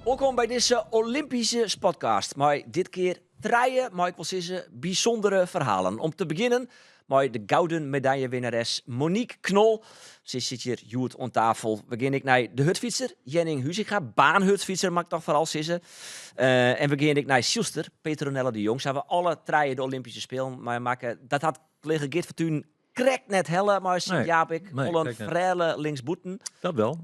Wolkom by dizze Olympyske Sportcast. Mei dit kear trije, mei ik wol sizze, bysûndere ferhalen. Om te begjinnen mei de gouden medaljewinneres Monique Knol. Sy sit hjir hjoed oan tafel. We gean ek nei de hurdfytser Jenning Huizenga, baanhurdfytser moat ik toch foaral sizze. En we gean ek nei sylster Petronella de Jong. Se hawwe alle trije de Olympyske Spelen meimakke. Dat hat kollega Geert van Tuinen krekt net helle mei Sint Jabik. Wol in frêle linksbûten. Dat wel.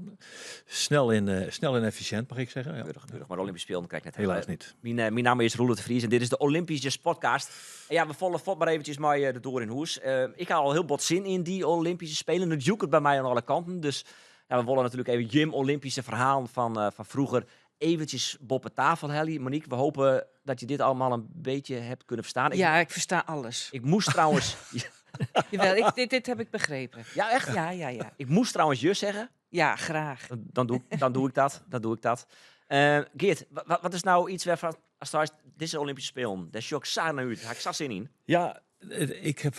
Snel en efficiënt, mag ik zeggen. Ja. Keurig, keurig. Maar de Olympische Spelen krekt net helle. Helaas niet. Myn namme is Roelof de Vries en dit is de Olympische Sportcast. En ja, we falle fuort mar eventjes mei de doar yn hûs. Ik ha al hiel bot sin yn dy Olympische Spelen. It jokket by my oan alle kanten. Dus ja, we wolle natuerlik even jim Olympische ferhalen fan froeger eventjes boppe tafel helje. Monique, we hopen dat je dit allemaal een beetje hebt kunnen verstaan. Ja, ik versta alles. Ik moest trouwens... Jawel, dit heb ik begrepen. Ja, echt? Ja. Ik moest trouwens je zeggen. Ja, graag. Dan doe ik dat. Dan doe ik dat. Geert, wat is nou iets wêrfan ast seist, dizze Olympische Spelen, dêr sjoch ik sa nei út, ha ik sa sin yn. Ja, ik heb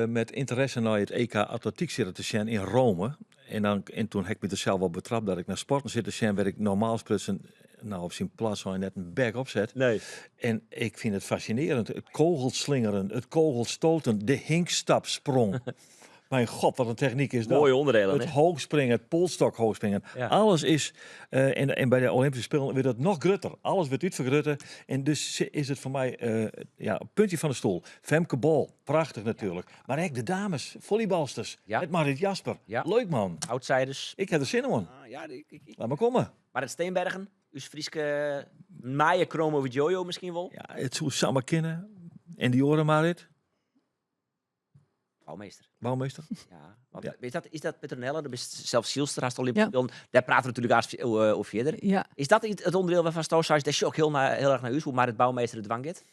met interesse naar het EK Atletiek zitten te zien in Rome. En toen heb ik me er zelf op betrapt dat ik naar sporten zit te zien, waar ik normaal sprutsen, nou, op zijn plaats waar je net een bek opzet. Nee. En ik vind het fascinerend. Het kogelslingeren, het kogelstoten, de hinkstapsprong. Mijn god, wat een techniek is dat. Mooie onderdelen, Het hè? hoogspringen, het polstok hoogspringen. Alles is, en bij de Olympische Spelen wordt het nog groter. Alles wordt uitvergroten. En dus is het voor mij ja, een puntje van de stoel. Femke Bol, prachtig natuurlijk. Maar ook de dames, volleybalsters. Het Marit Jasper. Leuk man. Outsiders. Ik heb er zin in. Ah, ja, ik. Laat maar komen. Maar het Steenbergen, us Fryske Maya Kromowidjojo misschien wel. Ja, het zou samen kennen. En die oren Marit. Bouwmeester. Bouwmeester? Ja. Want, is dat Petronella? Dat is zelf sylster, hast Olympische Spelen. Daar praten we natuurlijk haast over verder. Is dat het onderdeel waarvan Stoos zei, dat is ook heel erg naar u, hoe Marit Bouwmeester het dwang gaat?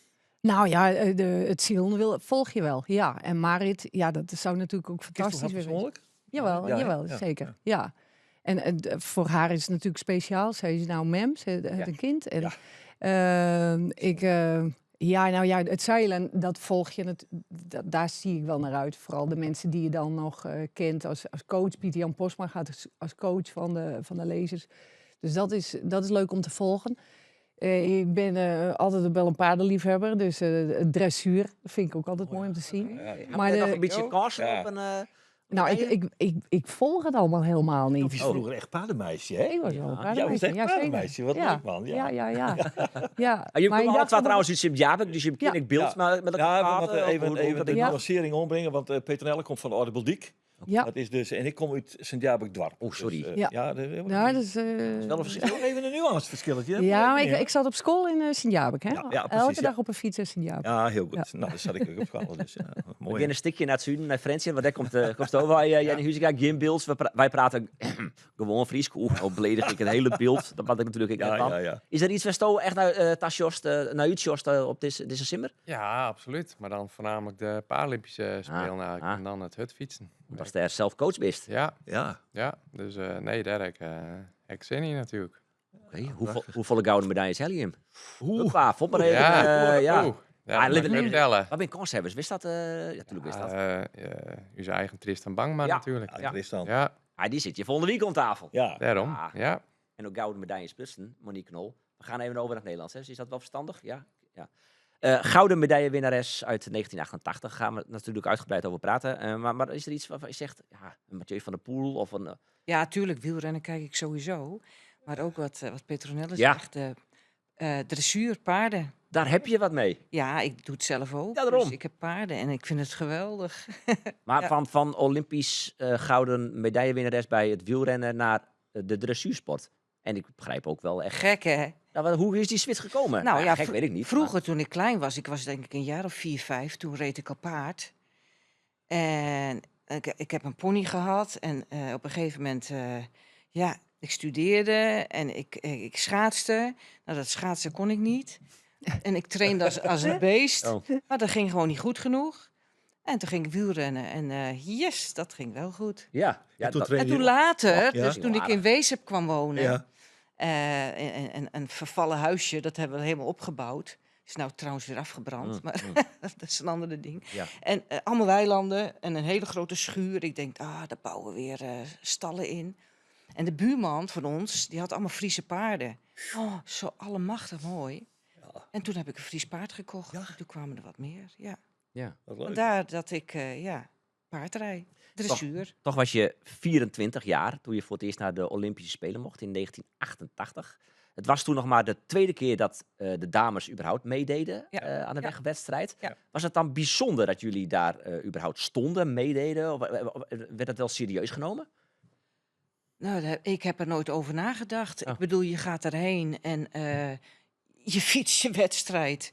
Nou ja, het zielen volg je wel. Ja. En Marit, ja, dat zou natuurlijk ook Is het toch fantastisch wel zijn. persoonlijk? Jawel, Ja, hè? jawel, zeker. Ja. En voor haar is het natuurlijk speciaal. Zij is nou mem, ze heeft een kind. En, ik, ja, nou ja, het zeilen, dat volg je, daar zie ik wel naar uit. Vooral de mensen die je dan nog kent als coach. Pieter Jan Postma gaat als coach van de Lasers. Dus dat is leuk om te volgen. Ik ben altijd wel een paardenliefhebber, dus dressuur vind ik ook altijd mooi om te zien. Maar Maar nog de een beetje kansen op een Nou, ik volg het allemaal helemaal niet. Of je vroeger echt paardenmeisje, hè? Ik was wel een Ja, je was paardenmeisje, echt ja, zeker. paardenmeisje. Wat leuk, man. Ja. Ja. Ah, je Maar komt ik alle dacht twee van trouwens iets in Jabik, dus je hebt ik beeld maar met Ja, we elkaar moeten praten, of hoe even dat de ik nuancering ombrengen, want Petronella komt van de Oudebeldiek. Dat is dus, en ik kom uit Sint-Jabik-Dwarp. Oh, sorry. Dus ja, dat is Ja, dat is Dat is wel een verschil. Even een nuanceverschilletje, hè? Ja, maar ik zat op school in Sint-Jabik, hè? Ja, ja, Elke precies, ja. dag op een fiets in Sint-Jabik. Ja, heel goed. Nou, daar zat ik ook op school. Dus, ja, We mooi. beginnen een stukje naar het zuiden, naar Frensje, want daar komt het over. Jenny Huizenga, Jim Beels. Wij praten gewoon Fries. Oeh, nou beledig ik het hele beeld. Dat wat ik natuurlijk ik net van. Is er iets waar Sto echt naar Tasjost, naar Utjost op deze simmer? Ja, absoluut. Maar dan voornamelijk de Paralympische Spelen eigenlijk. En dan het hutfietsen. Omdat je daar zelf coach bent. Ja. Ja, dus nee, daar heb ik zin in natuurlijk. Oké, hoeveel gouden medailles heb je hem? Oeh. Hoppa, vond maar even, ja. Oeh. Ja, Ah, dat mag ik vertellen. Wat ben kanshebbers? Wist dat? Ja, natuurlijk wist dat. Uw eigen Tristan Bangma natuurlijk. Ja, Tristan. Ah, die zit je volgende week om tafel. Daarom, ja. En ook gouden medailles plussen, Monique Knol. We gaan even over naar het Nederlands. Hè. Dus is dat wel verstandig? Ja. Ja. Gouden medaillewinnares uit 1988. Gaan we natuurlijk uitgebreid over praten. Maar is er iets waarvan je zegt, ja, een Mathieu van der Poel of een Ja, tuurlijk, wielrennen kijk ik sowieso. Maar ook wat Petronella zegt, dressuur, paarden. Daar heb je wat mee. Ja, ik doe het zelf ook. Ja, daarom. Dus ik heb paarden en ik vind het geweldig. Maar van Olympisch gouden medaillewinnares bij het wielrennen naar de dressuursport. En ik begrijp ook wel echt... Gek, hè? Nou, hoe is die switch gekomen? Gek weet ik niet, maar Vroeger, toen ik klein was, ik was denk ik een jaar of 4, 5, toen reed ik al paard. En ik heb een pony gehad en op een gegeven moment, ja, ik studeerde en ik schaatste. Nou, dat schaatsen kon ik niet. En ik trainde als een beest, maar dat ging gewoon niet goed genoeg. En toen ging ik wielrennen en yes, dat ging wel goed. Ja, ja, En toen dat trainde En toen je later, Oh, ja. dus toen ik in Wezep kwam wonen, en een vervallen huisje, dat hebben we helemaal opgebouwd. Is nou trouwens weer afgebrand, maar dat is een ander ding. En allemaal weilanden en een hele grote schuur. Ik denk, daar bouwen we weer stallen in. En de buurman van ons, die had allemaal Friese paarden. Oh, zo allemachtig mooi. En toen heb ik een Fries paard gekocht. Ja. En toen kwamen er wat meer, ja. Ja. Wat leuk. Vandaar dat ik, ja, paardrij. Dressuur. Toch was je 24 jaar toen je voor het eerst naar de Olympische Spelen mocht in 1988. Het was toen nog maar de tweede keer dat de dames überhaupt meededen aan de wegwedstrijd. Ja. Was het dan bijzonder dat jullie daar überhaupt stonden, meededen? Of werd dat wel serieus genomen? Nou, ik heb er nooit over nagedacht. Oh. Ik bedoel, je gaat erheen en je fietst je wedstrijd.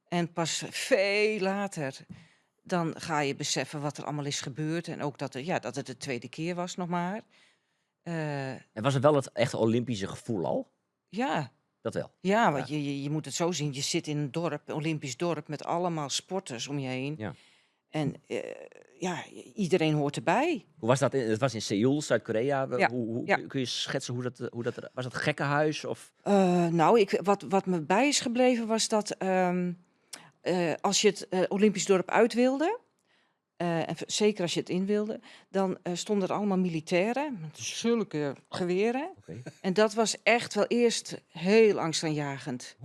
En pas veel later, dan ga je beseffen wat er allemaal is gebeurd. En ook dat het de tweede keer was nog maar. En was het wel het echte Olympische gevoel al? Ja. Dat wel? Ja, want je moet het zo zien. Je zit in een dorp, een Olympisch dorp, met allemaal sporters om je heen. En iedereen hoort erbij. Hoe was dat? Het was in Seoul, Zuid-Korea. Ja. Kun je schetsen hoe dat, hoe dat er, was dat gekkenhuis? Of? Wat me bij is gebleven was dat als je het Olympisch dorp uit wilde, en zeker als je het in wilde, dan stonden er allemaal militairen met zulke geweren. En dat was echt wel eerst heel angstaanjagend.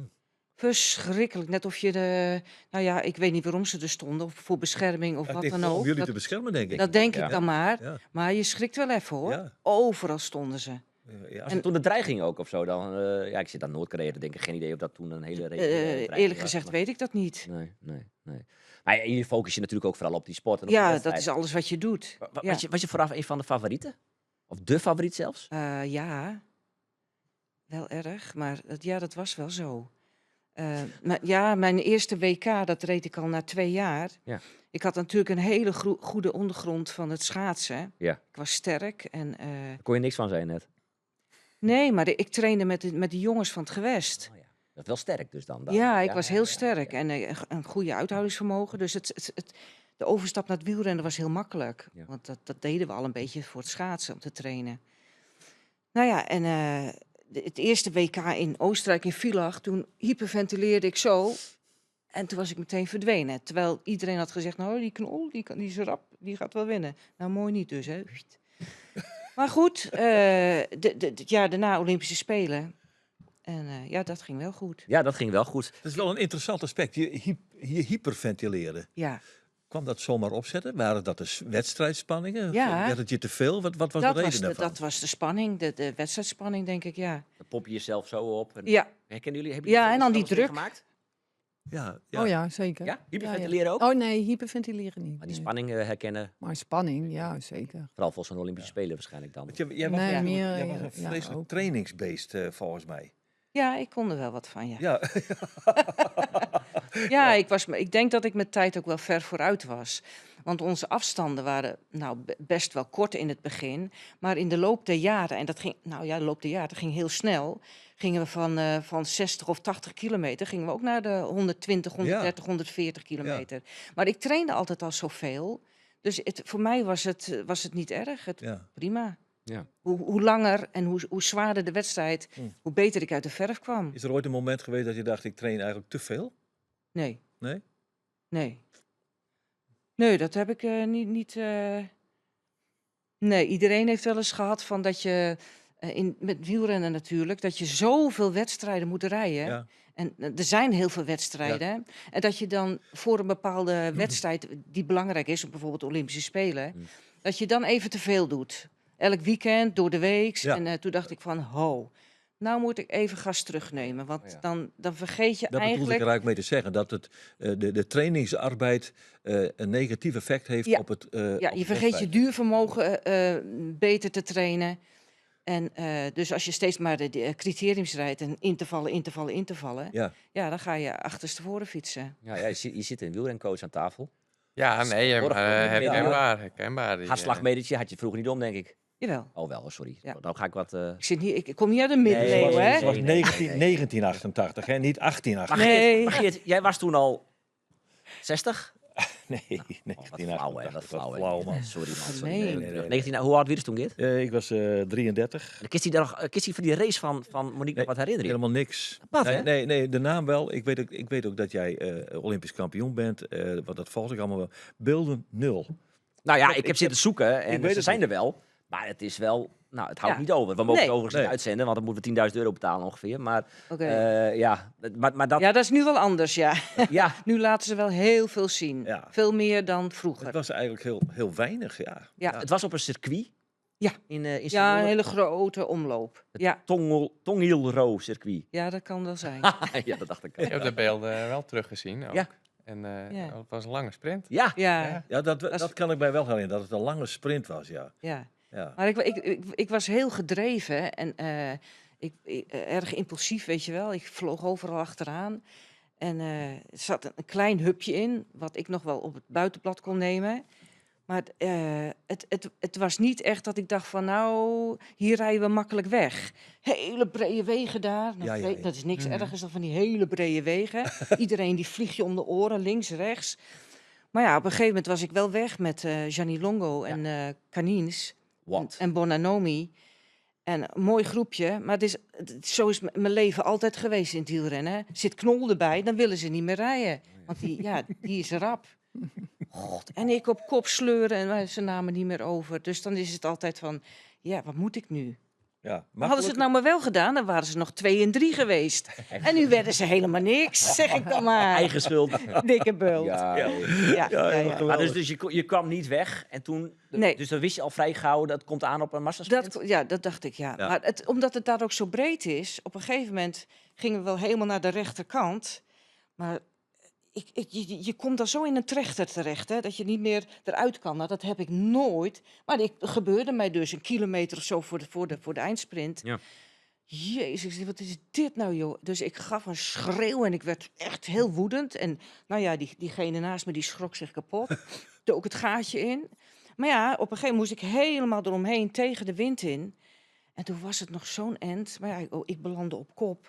Verschrikkelijk. Net of je de, nou ja, ik weet niet waarom ze er stonden, of voor bescherming of Ja, wat ik dan denk ook. Om jullie te beschermen, denk ik. Dat denk ik dan maar. Ja. Maar je schrikt wel even, hoor. Overal stonden ze. Ja. Was het toen de dreiging ook of zo? Dan ja, ik zit aan Noord-Korea te denken. Geen idee of dat toen een hele reële dreiging Eerlijk was, gezegd maar weet ik dat niet. Nee, nee, nee. Maar je focus je natuurlijk ook vooral op die sport en op die Ja, dat wedstrijd. is alles wat je doet. Was je vooraf een van de favorieten? Of de favoriet zelfs? Ja, wel erg. Maar dat was wel zo. Maar ja, mijn eerste WK, dat reed ik al na 2 jaar. Ik had natuurlijk een hele goede ondergrond van het schaatsen. Ik was sterk. En Daar kon je niks van zijn net. Nee, maar ik trainde met de jongens van het gewest. Oh ja. Dat is wel sterk dus dan. Ja, ik was heel sterk en een goede uithoudingsvermogen. Dus de overstap naar het wielrennen was heel makkelijk. Want dat deden we al een beetje voor het schaatsen, om te trainen. En het eerste WK in Oostenrijk, in Villach, toen hyperventileerde ik zo. En toen was ik meteen verdwenen. Terwijl iedereen had gezegd, nou, die Knol, die is rap, die gaat wel winnen. Nou, mooi niet dus, hè. Maar goed, het jaar daarna Olympische Spelen. En dat ging wel goed. Ja, dat ging wel goed. Dat is wel een interessant aspect, je hyperventileren. Kwam dat zomaar opzetten? Waren dat de wedstrijdspanningen? Ja. Werd het je te veel? Wat was de reden daarvan? Dat was de spanning, de wedstrijdspanning, denk ik, ja. Dan pop je jezelf zo op. En Herkennen jullie? Hebben Ja, jullie en dan dat die wel eens druk. meegemaakt? Ja, ja. Oh ja, zeker. Ja? Hyperventileren ook? Oh nee, hyperventileren niet. Maar die nee. spanning herkennen. Maar spanning, ja, zeker. Vooral voor zo'n Olympische Spelen waarschijnlijk dan. Want jij was Nee, natuurlijk, meer, jij was ja, een ja, vreselijk ook. trainingsbeest, volgens mij. Ja, ik kon er wel wat van, ja. Ja, ik denk dat ik met tijd ook wel ver vooruit was. Want onze afstanden waren best wel kort in het begin. Maar in de loop der jaren, en dat ging, nou ja, de loop der jaren, dat ging heel snel. Gingen we van 60 of 80 kilometer, gingen we ook naar de 120, 130, 140 kilometer. Maar ik trainde altijd al zoveel. Dus voor mij was het niet erg. Prima. Hoe langer en hoe zwaarder de wedstrijd, hoe beter ik uit de verf kwam. Is er ooit een moment geweest dat je dacht, ik train eigenlijk te veel? Nee. Nee? Nee. Nee, dat heb ik niet. Nee, iedereen heeft wel eens gehad van dat je met wielrennen natuurlijk, dat je zoveel wedstrijden moet rijden. En er zijn heel veel wedstrijden. En dat je dan voor een bepaalde wedstrijd die belangrijk is, bijvoorbeeld de Olympische Spelen, dat je dan even te veel doet. Elk weekend, door de week. En toen dacht ik van, ho, nou moet ik even gas terugnemen. Want dan vergeet je Dat bedoelde ik eigenlijk er eigenlijk mee te zeggen. Dat de trainingsarbeid een negatief effect heeft op het Ja, op je de vergeet je wedstrijd. duurvermogen beter te trainen. En dus als je steeds maar de criteriums rijdt en intervallen, intervallen, intervallen. Ja, dan ga je achterstevoren fietsen. Ja, ja, je zit een wielrencoach aan tafel. Ja, nee, Vorige maar, week weer. herkenbaar. Die, Hartslagmetertje had je vroeger niet om, denk ik. Jawel. Oh wel, sorry. Ja. Nou ga ik wat, Ik zit niet, ik kom niet uit de middeleeuwen, Nee, hè? Het was nee, nee, nee. 1988, hè? Niet 1888. Maar Nee. Geert, jij was toen al 60? Nee, Oh, wat flauw, hè? 1988. Wat flauw, hè? Flauw, man. Sorry, man. Sorry. Nee. Nee, Nee, nee, nee. 19, hoe oud was je toen, Geert? Ik was 33. En kist hij daar nog kist hij van die race van Monique nog Nee, wat herinneren? Helemaal niks. Wat, Nee, hè? nee, nee, de naam wel. Ik weet ook dat jij Olympisch kampioen bent. Want dat volg ik allemaal wel. Beelden 0. Nou ja, Klopt, ik heb ik zitten zoeken en ik weet ze het zijn niet. er wel. Maar het is wel, nou, het houdt Ja. niet over. We mogen Nee. het overigens Nee. niet uitzenden, want dan moeten we 10.000 euro betalen ongeveer. Maar Oké. ja, maar dat, Ja, dat is nu wel anders, ja. ja, Nu laten ze wel heel veel zien. Ja. Veel meer dan vroeger. Het was eigenlijk heel, heel weinig, ja. Ja. het was op een circuit. Ja. In Ja, Seoul. een hele grote omloop. Het Ja. Tongilro circuit. ja, dat kan wel zijn. ja, dat dacht ik al. Je hebt de beelden wel teruggezien ook. Ja. En Ja. het was een lange sprint. Ja, Ja, Ja. Ja, dat, is- dat kan ik mij wel herinneren, dat het een lange sprint was, ja. ja. Ja. Maar ik was heel gedreven en erg impulsief, weet je wel. Ik vloog overal achteraan. En er zat een klein hupje in, wat ik nog wel op het buitenblad kon nemen. Maar het was niet echt dat ik dacht van, nou, hier rijden we makkelijk weg. Hele brede wegen daar. Nou, Ja, ja, ja. Dat is niks ergers dan van die hele brede wegen. Iedereen die vliegt je om de oren, links, rechts. Maar ja, op een gegeven moment was ik wel weg met Gianni Longo en Canins. wat? En Bonanomi. En een mooi groepje. Maar het is, zo is mijn leven altijd geweest in het wielrennen. Zit Knol erbij, dan willen ze niet meer rijden. Want die, ja, die is rap. God, en ik op kop sleuren en maar ze namen niet meer over. Dus dan is het altijd van, ja, wat moet ik nu? Ja. Maar hadden ze het nou maar wel gedaan, dan waren ze nog 2 en 3 geweest. En nu werden ze helemaal niks, zeg ik dan maar. Eigen schuld. Dikke bult. Ja, Ja. ja, Ja, ja, heel Maar geweldig. dus je kwam niet weg en toen, Nee. dus dan wist je al vrij gauw dat komt aan op een massasprint. Ja, dat dacht ik, ja. Ja. Maar omdat het daar ook zo breed is, op een gegeven moment gingen we wel helemaal naar de rechterkant. Maar je komt daar zo in een trechter terecht, hè, dat je niet meer eruit kan. Nou, dat heb ik nooit. Maar het gebeurde mij dus een kilometer of zo voor de eindsprint. Ja. Jezus, wat is dit nou, joh? Dus ik gaf een schreeuw en ik werd echt heel woedend. En nou ja, diegene naast me die schrok zich kapot. Dook het gaatje in. Maar ja, op een gegeven moment moest ik helemaal eromheen tegen de wind in. En toen was het nog zo'n end. Maar ja, ik belandde op kop.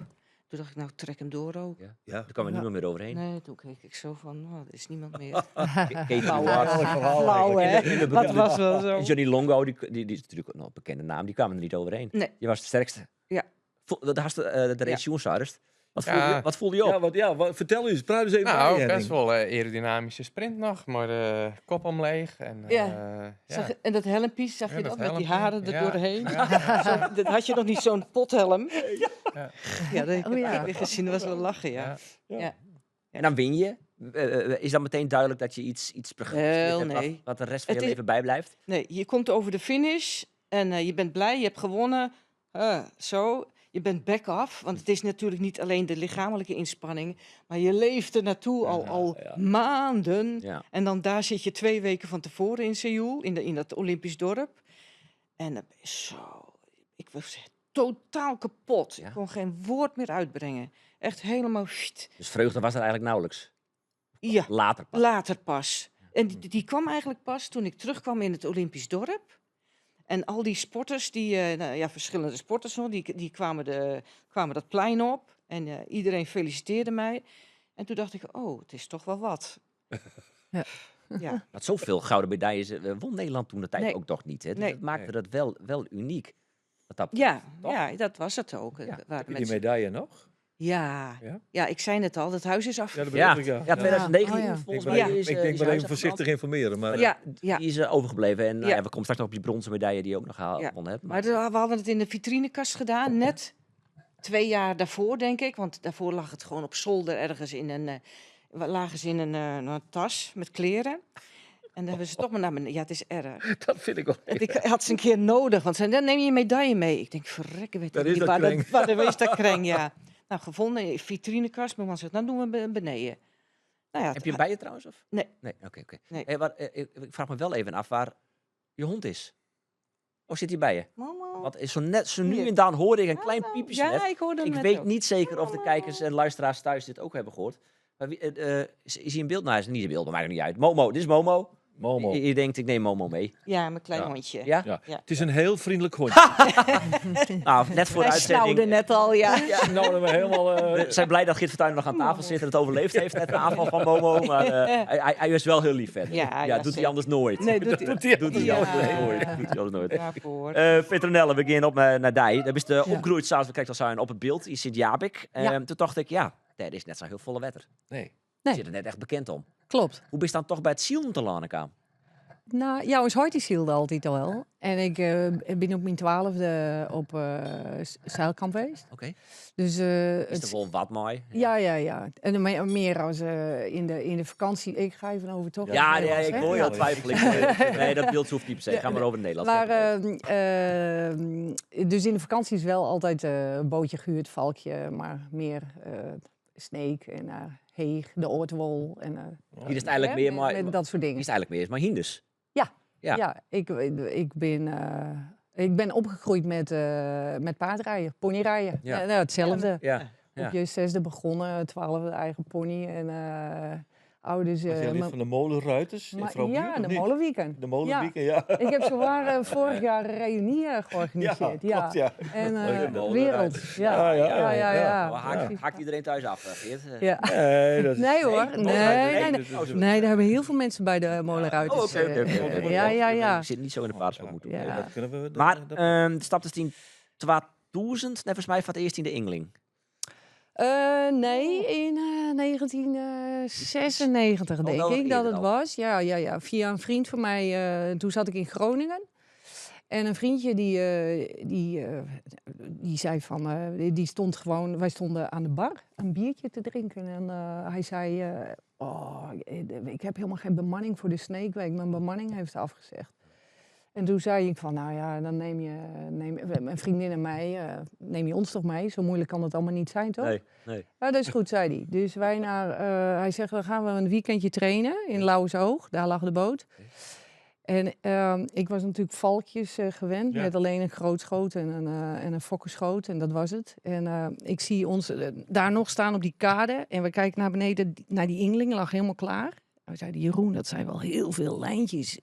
Toen dacht ik, nou, trek hem door ook. Ja. Ja. Daar kwam er niemand meer overheen. Nee, toen keek ik zo van, nou, er is niemand meer. Katie Flauw, Ward. hè? Flauw, hè? In de Dat was wel zo. En Johnny Longo, die is natuurlijk ook nog een bekende naam, die kwamen er niet overheen. Nee. Je was de sterkste. Ja. Dat had de race ja. Wat voelde, Ja. je, wat voelde je op? Ja, vertel eens, praat eens even Nou, bij, Henning. best wel aerodynamische sprint nog, maar kop omleeg. En, Ja. ja. Zag, en dat helmpje, zag Ja, je dat dat? Met die helmpje, haren er ja. doorheen. Zo, dat had je nog niet zo'n pothelm. Ja. Ja, dat heb Oh, ja. ik weer gezien. Dat was wel lachen, ja. Ja. Ja. En dan win je. Is dan meteen duidelijk dat je iets gepresteerd Wel, hebt nee. wat de rest van Het je is leven bijblijft? Nee, je komt over de finish en je bent blij, je hebt gewonnen. Zo. Je bent back af, want het is natuurlijk niet alleen de lichamelijke inspanning, maar je leeft er naartoe al maanden. Ja. En dan daar zit je 2 weken van tevoren in Seoul, in dat Olympisch dorp. En dan ben je zo, ik was totaal kapot. Ja. Ik kon geen woord meer uitbrengen. Echt helemaal... Sst. Dus vreugde was er eigenlijk nauwelijks? Ja. Later pas. Later pas. En die kwam eigenlijk pas toen ik terugkwam in het Olympisch dorp. En al die sporters, die nou ja, verschillende sporters nog, die kwamen dat plein op. En iedereen feliciteerde mij. En toen dacht ik, oh, het is toch wel wat. Ja. Ja. Want zoveel gouden medailles won Nederland toen de tijd Nee. ook toch niet. Hè? Dus Nee. dat maakte Nee. dat wel uniek. Wat dat Ja, toch? ja, dat was het ook. Ja. Het waren Heb je die mensen- medaille nog? Ja. Ja? Ja, ik zei het al, het huis is af. Ja, dat Ja. bedoel ik, ja. Ja, 2019 Oh, ja. volgens Ik mij ben even, is, ik denk is maar huis even voorzichtig informeren. Maar, Ja, ja. Die is overgebleven. En Ja. ja, we komen straks nog op die bronzen medaille die je ook nog gewonnen hebt. Maar we hadden het in de vitrinekast gedaan, net 2 jaar daarvoor, denk ik. Want daarvoor lag het gewoon op zolder ergens in een, lagen ze in een tas met kleren. En dan hebben ze toch maar naar beneden. Ja, het is erg. Dat vind ik wel Want ik had ze een keer nodig, want ze zeiden, dan neem je je medaille mee. Ik denk, verrekken, weet Daar ik is niet dat waar kreng. waar is dat kreng, ja. Nou, gevonden in de vitrinekast. Mijn man zegt, nou doen we beneden. Nou ja, Heb je hem bij je trouwens? Of? Nee. Nee, oké, oké. Nee. Hey, ik vraag me wel even af waar je hond is. Of zit hij bij je? Mama. Want zo, net, zo nu Hier. en dan hoorde ik een klein piepje Ja, net. ik hoorde hem Ik net weet ook. niet zeker of de kijkers en luisteraars thuis dit ook hebben gehoord. Maar is hij in beeld? Nou, hij is niet in beeld, maar maakt niet uit. Momo, dit is Momo. Momo. Je denkt, ik neem Momo mee. Ja, mijn klein Ja. hondje. Ja? Ja. Ja. Het is een heel vriendelijk hondje. Nou, net voor de Hij uitzending. snauwde net al, ja. Nou, dan ben helemaal... We zijn blij dat Geert Fortuyn nog aan tafel zit en het overleefd heeft net de aanval van Momo. Maar hij is wel heel lief verder. Ja, Ja, ja, doet hij zeker. anders nooit. Nee, doet hij doet hij Doet hij Ja. anders nooit. Doet hij anders nooit. Daarvoor. Petronelle, we gaan op naar Dij. Dat is de opgroeid, zoals we kijken al zijn, op het beeld in Sint-Jabik. Toen dacht ik, ja, dat is net zo heel volle wetter. Nee. Nee. Zit er net echt bekend om. Klopt. Hoe ben je dan toch bij het Zielen te landen kwam? Nou, ja, ons heit die sylde altyd al wel. En ik bin op myn 12e op seilkamp west. Oké. Dus, Is het der wol wat mei? Ja, ja, ja. En mear as yn de vakantie. Ik ga even over, toch? Ja, Het nee, ik Nederlands, hè? hoor je al twijfelen. Nee, dat beeld hoeft niet per se. Ga maar over het Nederlands. Maar, dus in de vakantie is wel altijd een bootje gehuurd, valkje, maar meer Sneek en Heeg, de Oortwol. En, Hier is het eigenlijk hè, meer maar, met dat soort dingen. Hier is het eigenlijk meer maar hynders. Ja. Ja. Ja, ik ben opgegroeid met paardrijden, ponyrijden. Ja, nou, hetzelfde. Op je zesde begonnen, 12e eigen pony en ouders. Was jij lid van de molenruiters in Froubuurt, ja, of de niet? Molenwieken. De Molenwieken, ja. Ik heb zowaar vorig jaar een reunie georganiseerd. Ja, Klopt, ja. En De wereld. molenruiters. Ja. Ja, ja, Ja, ja, ja. Oh, haakt iedereen thuis af, Geert? Ja. Nee, dat is... Nee hoor, nee, nee, nee. dat is- Nee, daar hebben heel veel mensen bij de molenruiters. Oh, oké. Ja. Ik zit niet zo in de paardsport moeten. Ja. Dat kunnen we... Dat, Maar dat- de stap is in 2000, net volgens mij, van het eerst in de Yngling. Nee, in 1996 Oh, denk wel ik dat eerder het al. was. Ja. Via een vriend van mij. Toen zat ik in Groningen. En een vriendje die zei van, die stond gewoon, wij stonden aan de bar een biertje te drinken. En hij zei, oh, ik heb helemaal geen bemanning voor de Sneekweek. Mijn bemanning heeft afgezegd. En toen zei ik van, nou ja, dan neem je, neem, mijn vriendin en mij, neem je ons toch mee? Zo moeilijk kan dat allemaal niet zijn, toch? Nee, nee. Ja, dat is goed, zei hij. Dus wij naar, hij zegt, dan gaan we een weekendje trainen in Lauwersoog. Daar lag de boot. En ik was natuurlijk valkjes gewend, met alleen een grootschoot en een fokkenschoot. En dat was het. En ik zie ons daar nog staan op die kade. En we kijken naar beneden, naar die Yngling, lag helemaal klaar. We zeiden, Jeroen, dat zijn wel heel veel lijntjes.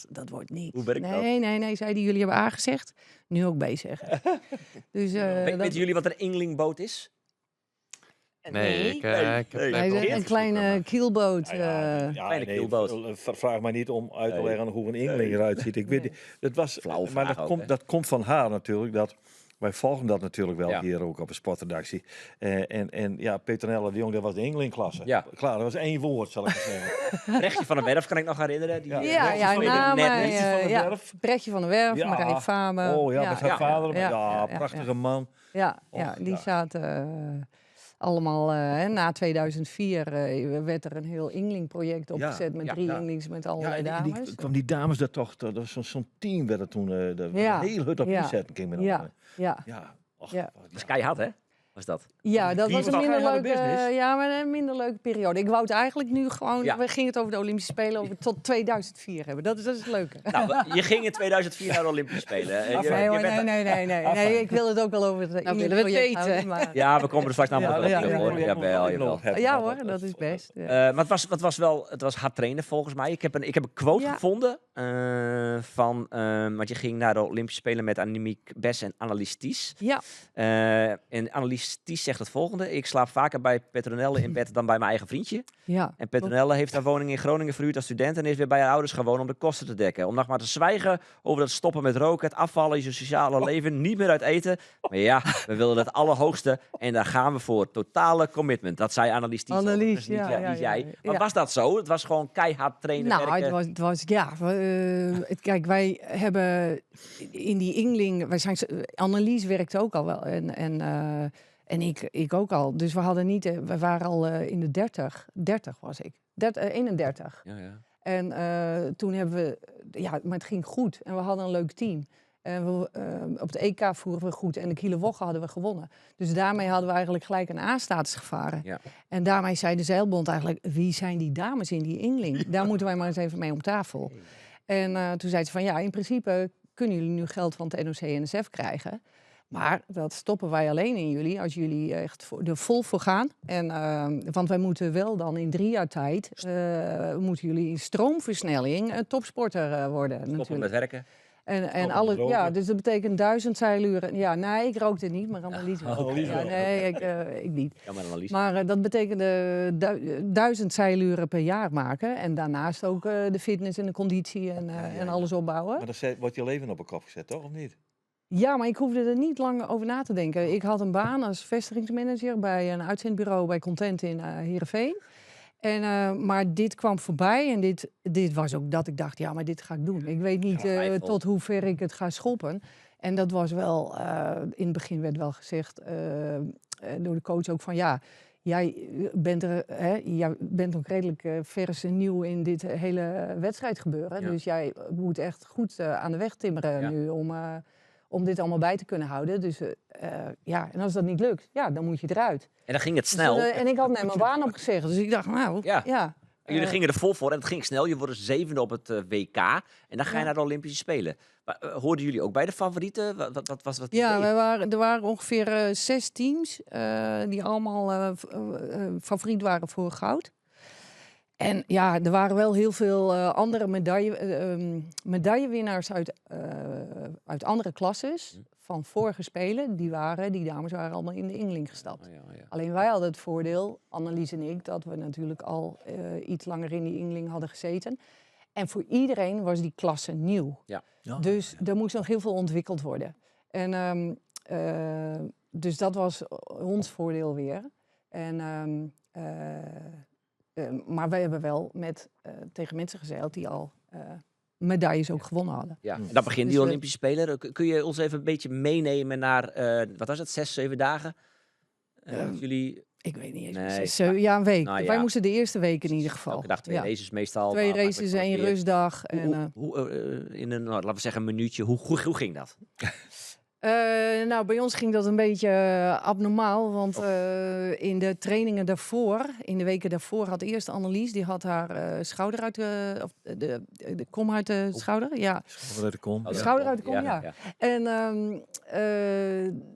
Dat wordt niks. Hoe werkt dat? Nee, nee, nee, zei hij, jullie hebben A gezegd. Nu ook B zeggen. Dus, Weten jullie wat een Ynglingboot is? Nee, ik heb Nee. het Hij even is een opgezocht, kleine maar- kielboot. Nou ja, ja, Kleine nee, kielboot. vraag mij niet om uit te Nee. leggen hoe een Yngling eruit ziet. Ik weet Nee. niet, dat was, Flauwe maar vraag dat, ook, komt, hè? dat komt van haar natuurlijk. Dat, wij volgen dat natuurlijk wel hier ook op de sportredactie. En ja, Petronella de Jong, dat was de Ynglingklasse. Ja. Klaar, dat was één woord, zal ik maar zeggen. Brechtje van der Werf kan ik nog herinneren. Die, Ja. Ja, Brechtje ja, van der namen, net niet. Brechtje van der ja. Werf. Brechtje van der Werf, Ja. Marije Faber. Oh ja, met haar vader. Ja, Ja, ja, prachtige man. Ja, Och, ja, die ja. zaten allemaal, hè, na 2004 werd er een heel Ynglingproject opgezet met 3 Ynglings met Ja, allerlei en die, dames. kwam die dames daar toch, dat was zo'n team werd er toen, de heel hut op inzetten, ging men op. Ja. Och, wat, Dat is keihard, hè? Was dat? Ja, dat Die was een was minder keiharde leuke, business. ja, maar een minder leuke periode. Ik wou het eigenlijk nu gewoon, we gingen het over de Olympische Spelen over tot 2004 hebben. Dat is het leuke. Nou, je ging in 2004 naar de Olympische Spelen. Nee, Je hoor, bent nee, nee, nee, nee. Nee, ik wil het ook wel over het Nou, willen we het project weten. houden, maar Ja, we komen er straks namelijk wel op terug, hoor. Jawel, jawel. Ja hoor, dat is best. Ja. Maar het was hard trainen volgens mij. Ik heb een quote gevonden van, want je ging naar de Olympische Spelen met Annemiek Bes en Annelies Thies. En Annelies Thies zegt het volgende. Ik slaap vaker bij Petronelle in bed dan bij mijn eigen vriendje. En Petronelle heeft haar woning in Groningen verhuurd als student en is weer bij haar ouders gaan wonen om de kosten te dekken. Om nog maar te zwijgen over dat stoppen met roken, het afvallen, je sociale leven, niet meer uit eten. Maar ja, we willen het allerhoogste en daar gaan we voor. Totale commitment. Dat zei Annelies Thies. Annelies, Dus niet ja, jij, ja, niet ja, jij. Maar ja. was dat zo? Het was gewoon keihard trainen, Nou, werken. het was, ja. Het, kijk, wij hebben in die Yngling, wij zijn, Annelies werkte ook al wel en ik ook al. Dus we hadden niet, we waren al in de 30, 30 was ik, 31. Ja, ja. En toen hebben we, ja, maar het ging goed en we hadden een leuk team. En we, op de EK voeren we goed en de Kieler Woche hadden we gewonnen. Dus daarmee hadden we eigenlijk gelijk een A-status gevaren. En daarmee zei de Zeilbond eigenlijk, wie zijn die dames in die Yngling? Daar moeten wij maar eens even mee om tafel. En toen zei ze van, ja, in principe kunnen jullie nu geld van het NOC-NSF krijgen. Maar dat stoppen wij alleen in jullie, als jullie echt er vol voor gaan. En, want wij moeten wel dan in 3 jaar tijd, moeten jullie in stroomversnelling een topsporter worden. Stoppen natuurlijk. met werken. En Stoppen alle, met roken. ja, dus dat betekent 1000 zeiluren. Ja, nee, ik rookte niet, maar Annelies wel. Annelies Ja, wel. nee, ik niet. Ja, maar Annelies. Maar dat betekende 1000 zeiluren per jaar maken. En daarnaast ook de fitness en de conditie en alles opbouwen. Maar dan wordt je leven op de kop gezet, toch? Of niet? Ja, maar ik hoefde er niet lang over na te denken. Ik had een baan als vestigingsmanager bij een uitzendbureau bij Content in Heerenveen. En, maar dit kwam voorbij en dit was ook dat ik dacht, ja, maar dit ga ik doen. Ik weet niet Twijfel. tot hoe ver ik het ga schoppen. En dat was wel, in het begin werd wel gezegd door de coach ook van, ja, jij bent er, hè, jij bent ook redelijk vers en nieuw in dit hele wedstrijdgebeuren. Dus jij moet echt goed aan de weg timmeren nu om dit allemaal bij te kunnen houden. Dus ja, en als dat niet lukt, ja, dan moet je eruit. En dan ging het Dus, snel. en ik had net mijn baan opgezegd, dus ik dacht, nou, ja. En jullie gingen er vol voor en het ging snel. Je wordt zevende op het WK en dan ga je naar de Olympische Spelen. Maar hoorden jullie ook bij de favorieten? Wat was het Ja, idee? er waren ongeveer 6 teams die allemaal favoriet waren voor goud. En ja, er waren wel heel veel andere medaillewinnaars uit andere klasses van vorige Spelen. Die dames waren allemaal in de Yngling gestapt. Alleen wij hadden het voordeel, Annelies en ik, dat we natuurlijk al iets langer in die Yngling hadden gezeten. En voor iedereen was die klasse nieuw. Dus er moest nog heel veel ontwikkeld worden. En dus dat was ons voordeel weer. Maar wij hebben wel tegen mensen gezeild die al medailles ook gewonnen hadden. Ja, en dat begint die Dus Olympische Spelen. Kun je ons even een beetje meenemen naar, wat was het, 6, 7 dagen? Jullie Ik weet niet eens Nee, precies. maar Ja, een week. Nou Wij ja. moesten de eerste week in ieder geval. Elke dag 2 races meestal. 2 maar races, makkelijk 1 weer. rustdag. Hoe in een, nou, laten we zeggen, een minuutje. Hoe ging dat? Bij ons ging dat een beetje abnormaal. Want, in de trainingen daarvoor, in de weken daarvoor, had eerst Annelies, die had haar schouder uit de, of de, de, de kom uit de schouder. Ja. Schouder uit de kom. Oh, ja. Schouder uit de kom, ja.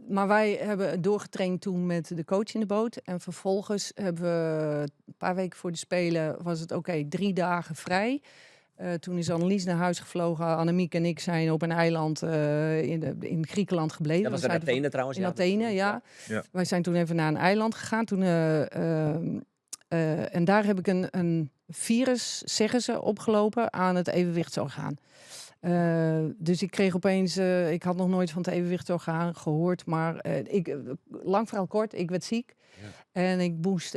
Maar wij hebben doorgetraind toen met de coach in de boot. En vervolgens hebben we een paar weken voor de Spelen, was het oké, 3 dagen vrij. Toen is Annelies naar huis gevlogen. Annemiek en ik zijn op een eiland in Griekenland gebleven. Dat was We in zeiden Athene van trouwens. In ja. Athene, ja. Wij zijn toen even naar een eiland gegaan. En daar heb ik een virus, zeggen ze, opgelopen aan het evenwichtsorgaan. Dus ik kreeg opeens, ik had nog nooit van het evenwichtsorgaan gehoord, maar lang verhaal kort, ik werd ziek. En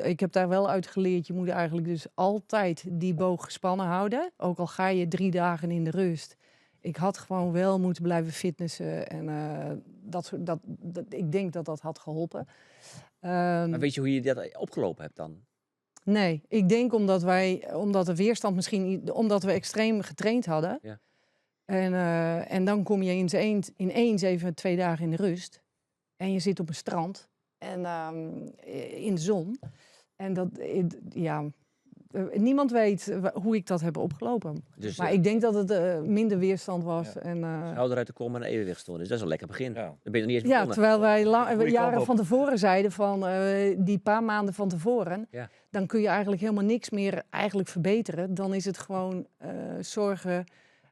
ik heb daar wel uit geleerd, je moet eigenlijk dus altijd die boog gespannen houden. Ook al ga je 3 dagen in de rust. Ik had gewoon wel moeten blijven fitnessen. En dat soort, dat, dat, ik denk dat dat had geholpen. Maar weet je hoe je dat opgelopen hebt dan? Nee, ik denk omdat wij, omdat de weerstand misschien niet, omdat we extreem getraind hadden. En dan kom je ineens even 2 dagen in de rust. En je zit op een strand. En in de zon. En dat, ja, niemand weet hoe ik dat heb opgelopen. Dus, maar ik denk dat het minder weerstand was. En schouder uit de kom en een evenwichtstoornis. Dat is een lekker begin. Dan ben je nog niet eens Ja, begonnen. terwijl wij Goeie kant jaren op. van tevoren zeiden van die paar maanden van tevoren, dan kun je eigenlijk helemaal niks meer eigenlijk verbeteren. Dan is het gewoon zorgen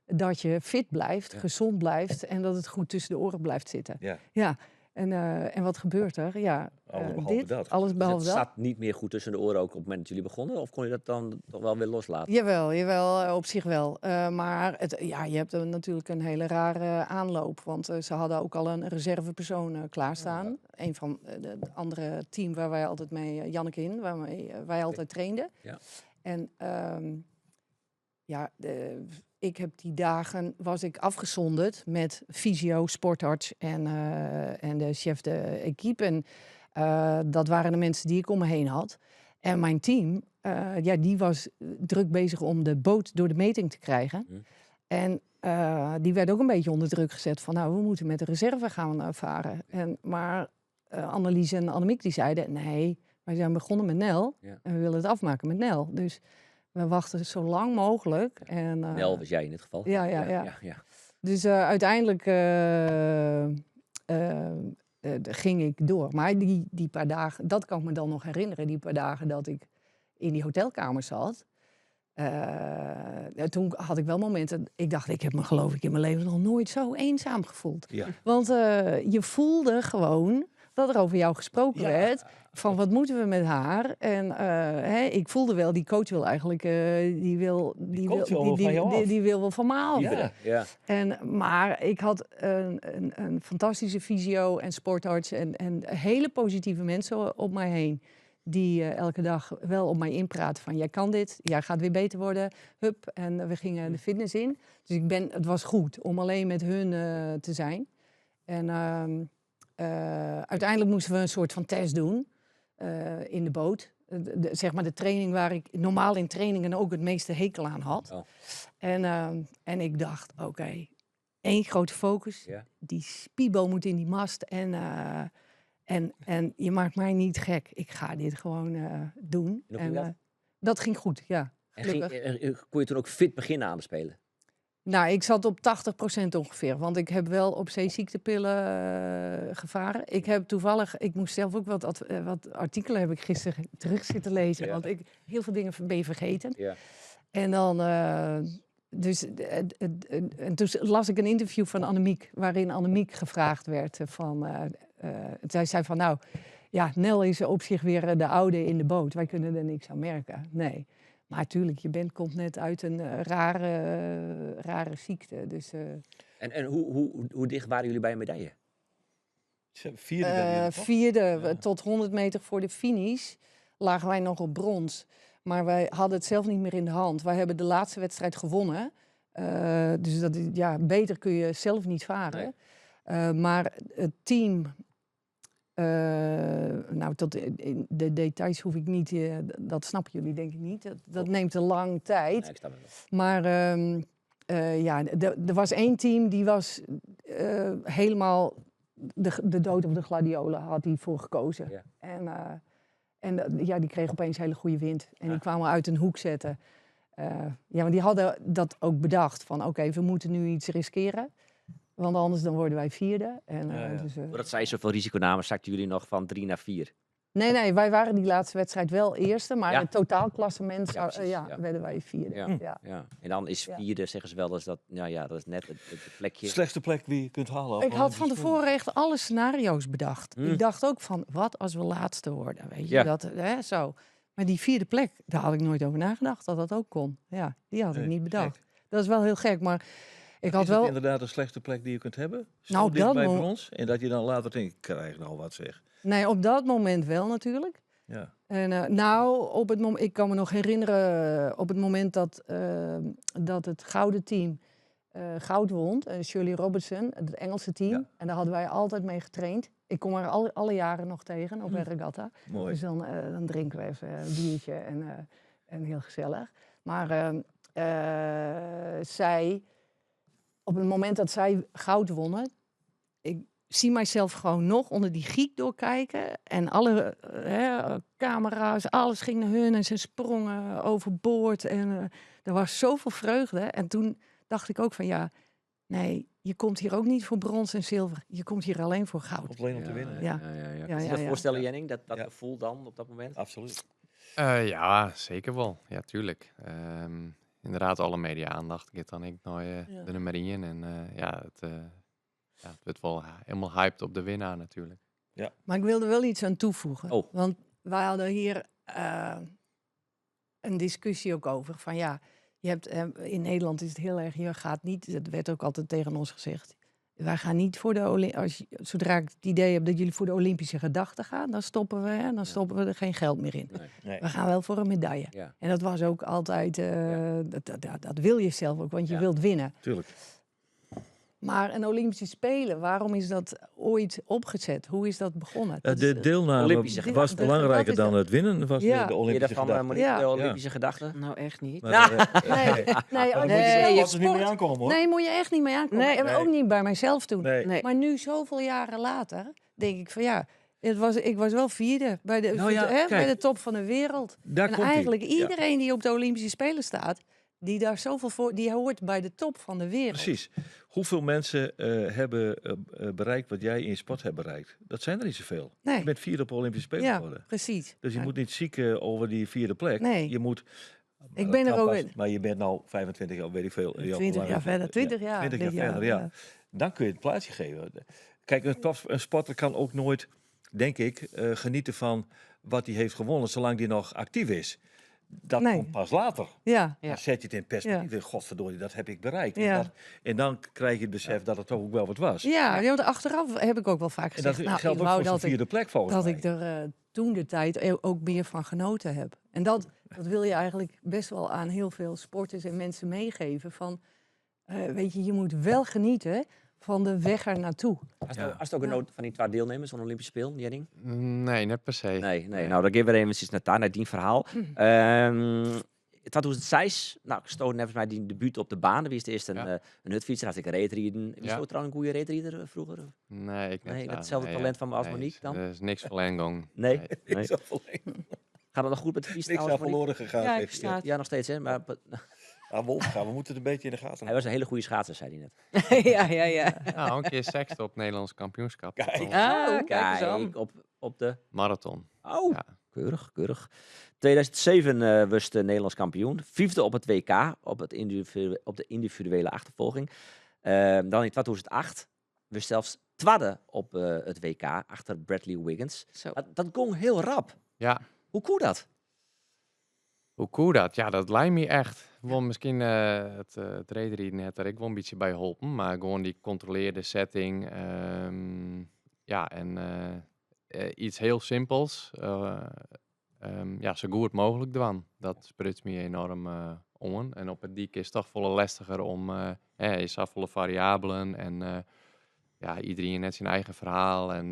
dat je fit blijft, gezond blijft en dat het goed tussen de oren blijft zitten. Ja. En wat gebeurt er? Ja, Alles behalve dit, dat. Alles Dus behalve het dat. zat niet meer goed tussen de oren ook op het moment dat jullie begonnen? Of kon je dat dan toch wel weer loslaten? Jawel, jawel, op zich wel. Maar je hebt natuurlijk een hele rare aanloop. Want ze hadden ook al een reservepersoon klaarstaan. Een van de andere team waar wij altijd mee, Janneke in, waarmee wij altijd trainden. En ja, de, ik heb die dagen, was ik afgezonderd met fysio, sportarts en de chef de equipe. En dat waren de mensen die ik om me heen had. En mijn team, ja, die was druk bezig om de boot door de meting te krijgen. En die werd ook een beetje onder druk gezet van, nou, we moeten met de reserve gaan varen. Maar Annelies en Annemiek die zeiden, nee, wij zijn begonnen met Nel en we willen het afmaken met Nel. Dus we wachten zo lang mogelijk. En Nel was jij in dit geval. Ja, ja, ja. Dus uiteindelijk ging ik door. Maar die paar dagen, dat kan ik me dan nog herinneren, die paar dagen dat ik in die hotelkamer zat. Toen had ik wel momenten, ik dacht, ik heb me geloof ik in mijn leven nog nooit zo eenzaam gevoeld. Want je voelde gewoon dat er over jou gesproken werd. Van wat moeten we met haar? En ik voelde wel, die coach wil eigenlijk, die wil, Die die coach wil, wil die, wel van jou die, af. die wil wel van me af. Maar ik had een fantastische fysio en sportarts en hele positieve mensen op mij heen. Die elke dag wel op mij inpraat van jij kan dit, jij gaat weer beter worden. Hup, en we gingen de fitness in. Dus het was goed om alleen met hun te zijn. En uiteindelijk moesten we een soort van test doen in de boot. Zeg maar de training waar ik normaal in trainingen ook het meeste hekel aan had. En ik dacht, oké, één grote focus. Die spiebo moet in die mast en je maakt mij niet gek. Ik ga dit gewoon doen. En hoe ging En dat? dat ging goed, ja. En Gelukkig. kon je toen ook fit beginnen aan de Spelen? Nou, ik zat op 80% ongeveer. Want ik heb wel op zeeziektepillen gevaren. Ik heb toevallig, ik moest zelf ook wat artikelen heb ik gisteren terug zitten lezen. Want ik heel veel dingen ben je vergeten. En dan dus, en toen las ik een interview van Annemiek, waarin Annemiek gevraagd werd van, zij zei van, nou, ja, Nel is op zich weer de oude in de boot. Wij kunnen er niks aan merken. Nee. Maar tuurlijk, je komt net uit een rare ziekte. Dus En hoe dicht waren jullie bij een medaille? Ze vierde werden jullie, toch? Vierde, tot 100 meter voor de finish lagen wij nog op brons. Maar wij hadden het zelf niet meer in de hand. Wij hebben de laatste wedstrijd gewonnen. Dus dat is, ja, beter kun je zelf niet varen. Maar het team... Nou, tot in de details hoef ik niet, dat snappen jullie denk ik niet. Dat neemt te lang tijd. Nee, ik snap het wel. Maar ja, er was één team die was helemaal de dood of de gladiolen had die voor gekozen. En die kreeg opeens hele goede wind. En die kwamen uit een hoek zetten. Ja, want die hadden dat ook bedacht. Van oké, we moeten nu iets riskeren. Want anders dan worden wij vierde. En, dus Doordat zij zoveel risico namen, zakten jullie nog van 3 naar 4? Nee, nee, wij waren die laatste wedstrijd wel eerste. Maar het totaalklassement werden wij vierde. En dan is vierde, zeggen ze wel, dat, nou ja, dat is net het plekje. Slechtste plek die je kunt halen op Ik had van Olympische Spelen. tevoren echt alle scenario's bedacht. Ik dacht ook van, wat als we laatste worden? Weet je, dat, hè, zo. Maar die vierde plek, daar had ik nooit over nagedacht dat dat ook kon. Ja, die had ik Nee, niet bedacht. gek. Dat is wel heel gek, maar ik had Is het wel inderdaad de slechtste plek die je kunt hebben? Zo Nou, op dicht dat bij brons? En dat je dan later denkt, ik krijg nou wat zeg. Nee, op dat moment wel natuurlijk. En nou, op het ik kan me nog herinneren, op het moment dat het gouden team goud won, Shirley Robertson, het Engelse team. En daar hadden wij altijd mee getraind. Ik kom haar alle jaren nog tegen op een regatta. Dus dan drinken we even een biertje en heel gezellig. Maar zij, op het moment dat zij goud wonnen, ik zie mijzelf gewoon nog onder die giek doorkijken. En alle camera's, alles ging naar hun en ze sprongen overboord. En er was zoveel vreugde. En toen dacht ik ook van ja, nee, je komt hier ook niet voor brons en zilver. Je komt hier alleen voor goud. Of alleen om te winnen, hè? Kun je je dat voorstellen, Jenning, dat gevoel dan op dat moment? Absoluut. Ja, zeker wel. Ja, tuurlijk. Inderdaad, alle media-aandacht gaat dan ik naar de nummer 1. En het wordt wel helemaal hyped op de winnaar natuurlijk. Maar ik wilde wel iets aan toevoegen. Want wij hadden hier een discussie ook over. Van ja, je hebt in Nederland is het heel erg, je gaat niet, dat werd ook altijd tegen ons gezegd. Wij gaan niet voor de als je, zodra ik het idee heb dat jullie voor de Olympische gedachte gaan, dan stoppen we, hè, dan stoppen we er geen geld meer in. We gaan wel voor een medaille. En dat was ook altijd, dat wil je zelf ook, want je wilt winnen. Maar een Olympische Spelen, waarom is dat ooit opgezet? Hoe is dat begonnen? Dat De is deelname Olympische was belangrijker dan het winnen, was de Olympische Meer daarvan, gedachte. Monique, de Olympische gedachte? Nou, echt niet. Maar, Nee, nee. nee, Daar ook moet je niet. zelf Nee, niet mee sport. aankomen, hoor. Nee, moet je echt niet mee aankomen. Nee. En ook niet bij mijzelf toen. Nee. Maar nu, zoveel jaren later, denk ik van ja, ik was wel vierde bij de top van de wereld. Daar En komt ie. eigenlijk iedereen die op de Olympische Spelen staat, die daar zoveel voor, die hoort bij de top van de wereld. Precies. Hoeveel mensen hebben bereikt wat jij in je sport hebt bereikt? Dat zijn er niet zoveel. Je bent vierde op de Olympische Spelen geworden. Dus je moet niet zieken over die vierde plek. Je moet, maar Ik dat ben er kan ook pas, in. Maar je bent nou 25 jaar, weet ik veel. Ja, 20 hoe lang jaar is het? verder. 20 Ja, jaar, 20 jaar dit jaar, verder, ja. ja. Dan kun je het plaatsje geven. Kijk, een sporter kan ook nooit, denk ik, genieten van wat hij heeft gewonnen, zolang hij nog actief is. Dat Nee. komt pas later. Ja. Ja. Dan zet je het in perspectief. Godverdorie, dat heb ik bereikt. En, en dan krijg je het besef dat het toch ook wel wat was. Ja, ja, want achteraf heb ik ook wel vaak En dat gezegd, nou, geldt ik ook wou voor zo'n dat ik, vierde plek volgens dat mij. ik er toen de tijd ook meer van genoten heb. En dat wil je eigenlijk best wel aan heel veel sporters en mensen meegeven. Van, weet je, je moet wel genieten van de weg er naartoe. Als het ook een nood van die twee deelnemers van de Olympische Spelen, Jenning? Nee, net per se. Nee, nee. Nee. Nou, dan geven we even naar daar, naar die verhaal. 2006, nou, stoot volgens mij die debuut op de baan. Wie is de eerste een hutfietser, had ik een reetrieden. Was je trouwens een goede reetrieder vroeger? Nee, ik net Nee, zo. hetzelfde Nee, talent ja. van als Nee, Monique dan? Er is niks verlenging. Nee? Nee. Nee. Niks aan verlenging. Gaat het nog goed met de fiets Niks aan trouwens, Monique? verloren gegaan, Ja, ik heeft hij. versta het. Ja, nog steeds, hè? Maar Ah, Wolfga, we moeten het een beetje in de gaten hij was een hele goede schaatser, zei hij net. Ja, ja, ja. Nou, een keer zesde op het Nederlands kampioenschap. Kijk. Op Ah, kijk eens aan. Kijk, op de marathon. Oh, Ja. keurig, keurig. 2007 was de Nederlands kampioen. Vijfde op het WK, op de individuele achtervolging. Dan in 2008 was zelfs tweede op het WK, achter Bradley Wiggins. Zo. Dat ging heel rap. Hoe kon dat? Hoe cool dat? Ja, dat lijkt me echt. Want misschien het reedrijden net daar ik wel een beetje bij holpen, maar gewoon die controleerde setting. Ja, en iets heel simpels. Ja, zo goed mogelijk doen. Dat spruts me enorm om. En op het dik is het toch volle lastiger om hè, je zag volle variabelen en ja, iedereen net zijn eigen verhaal. En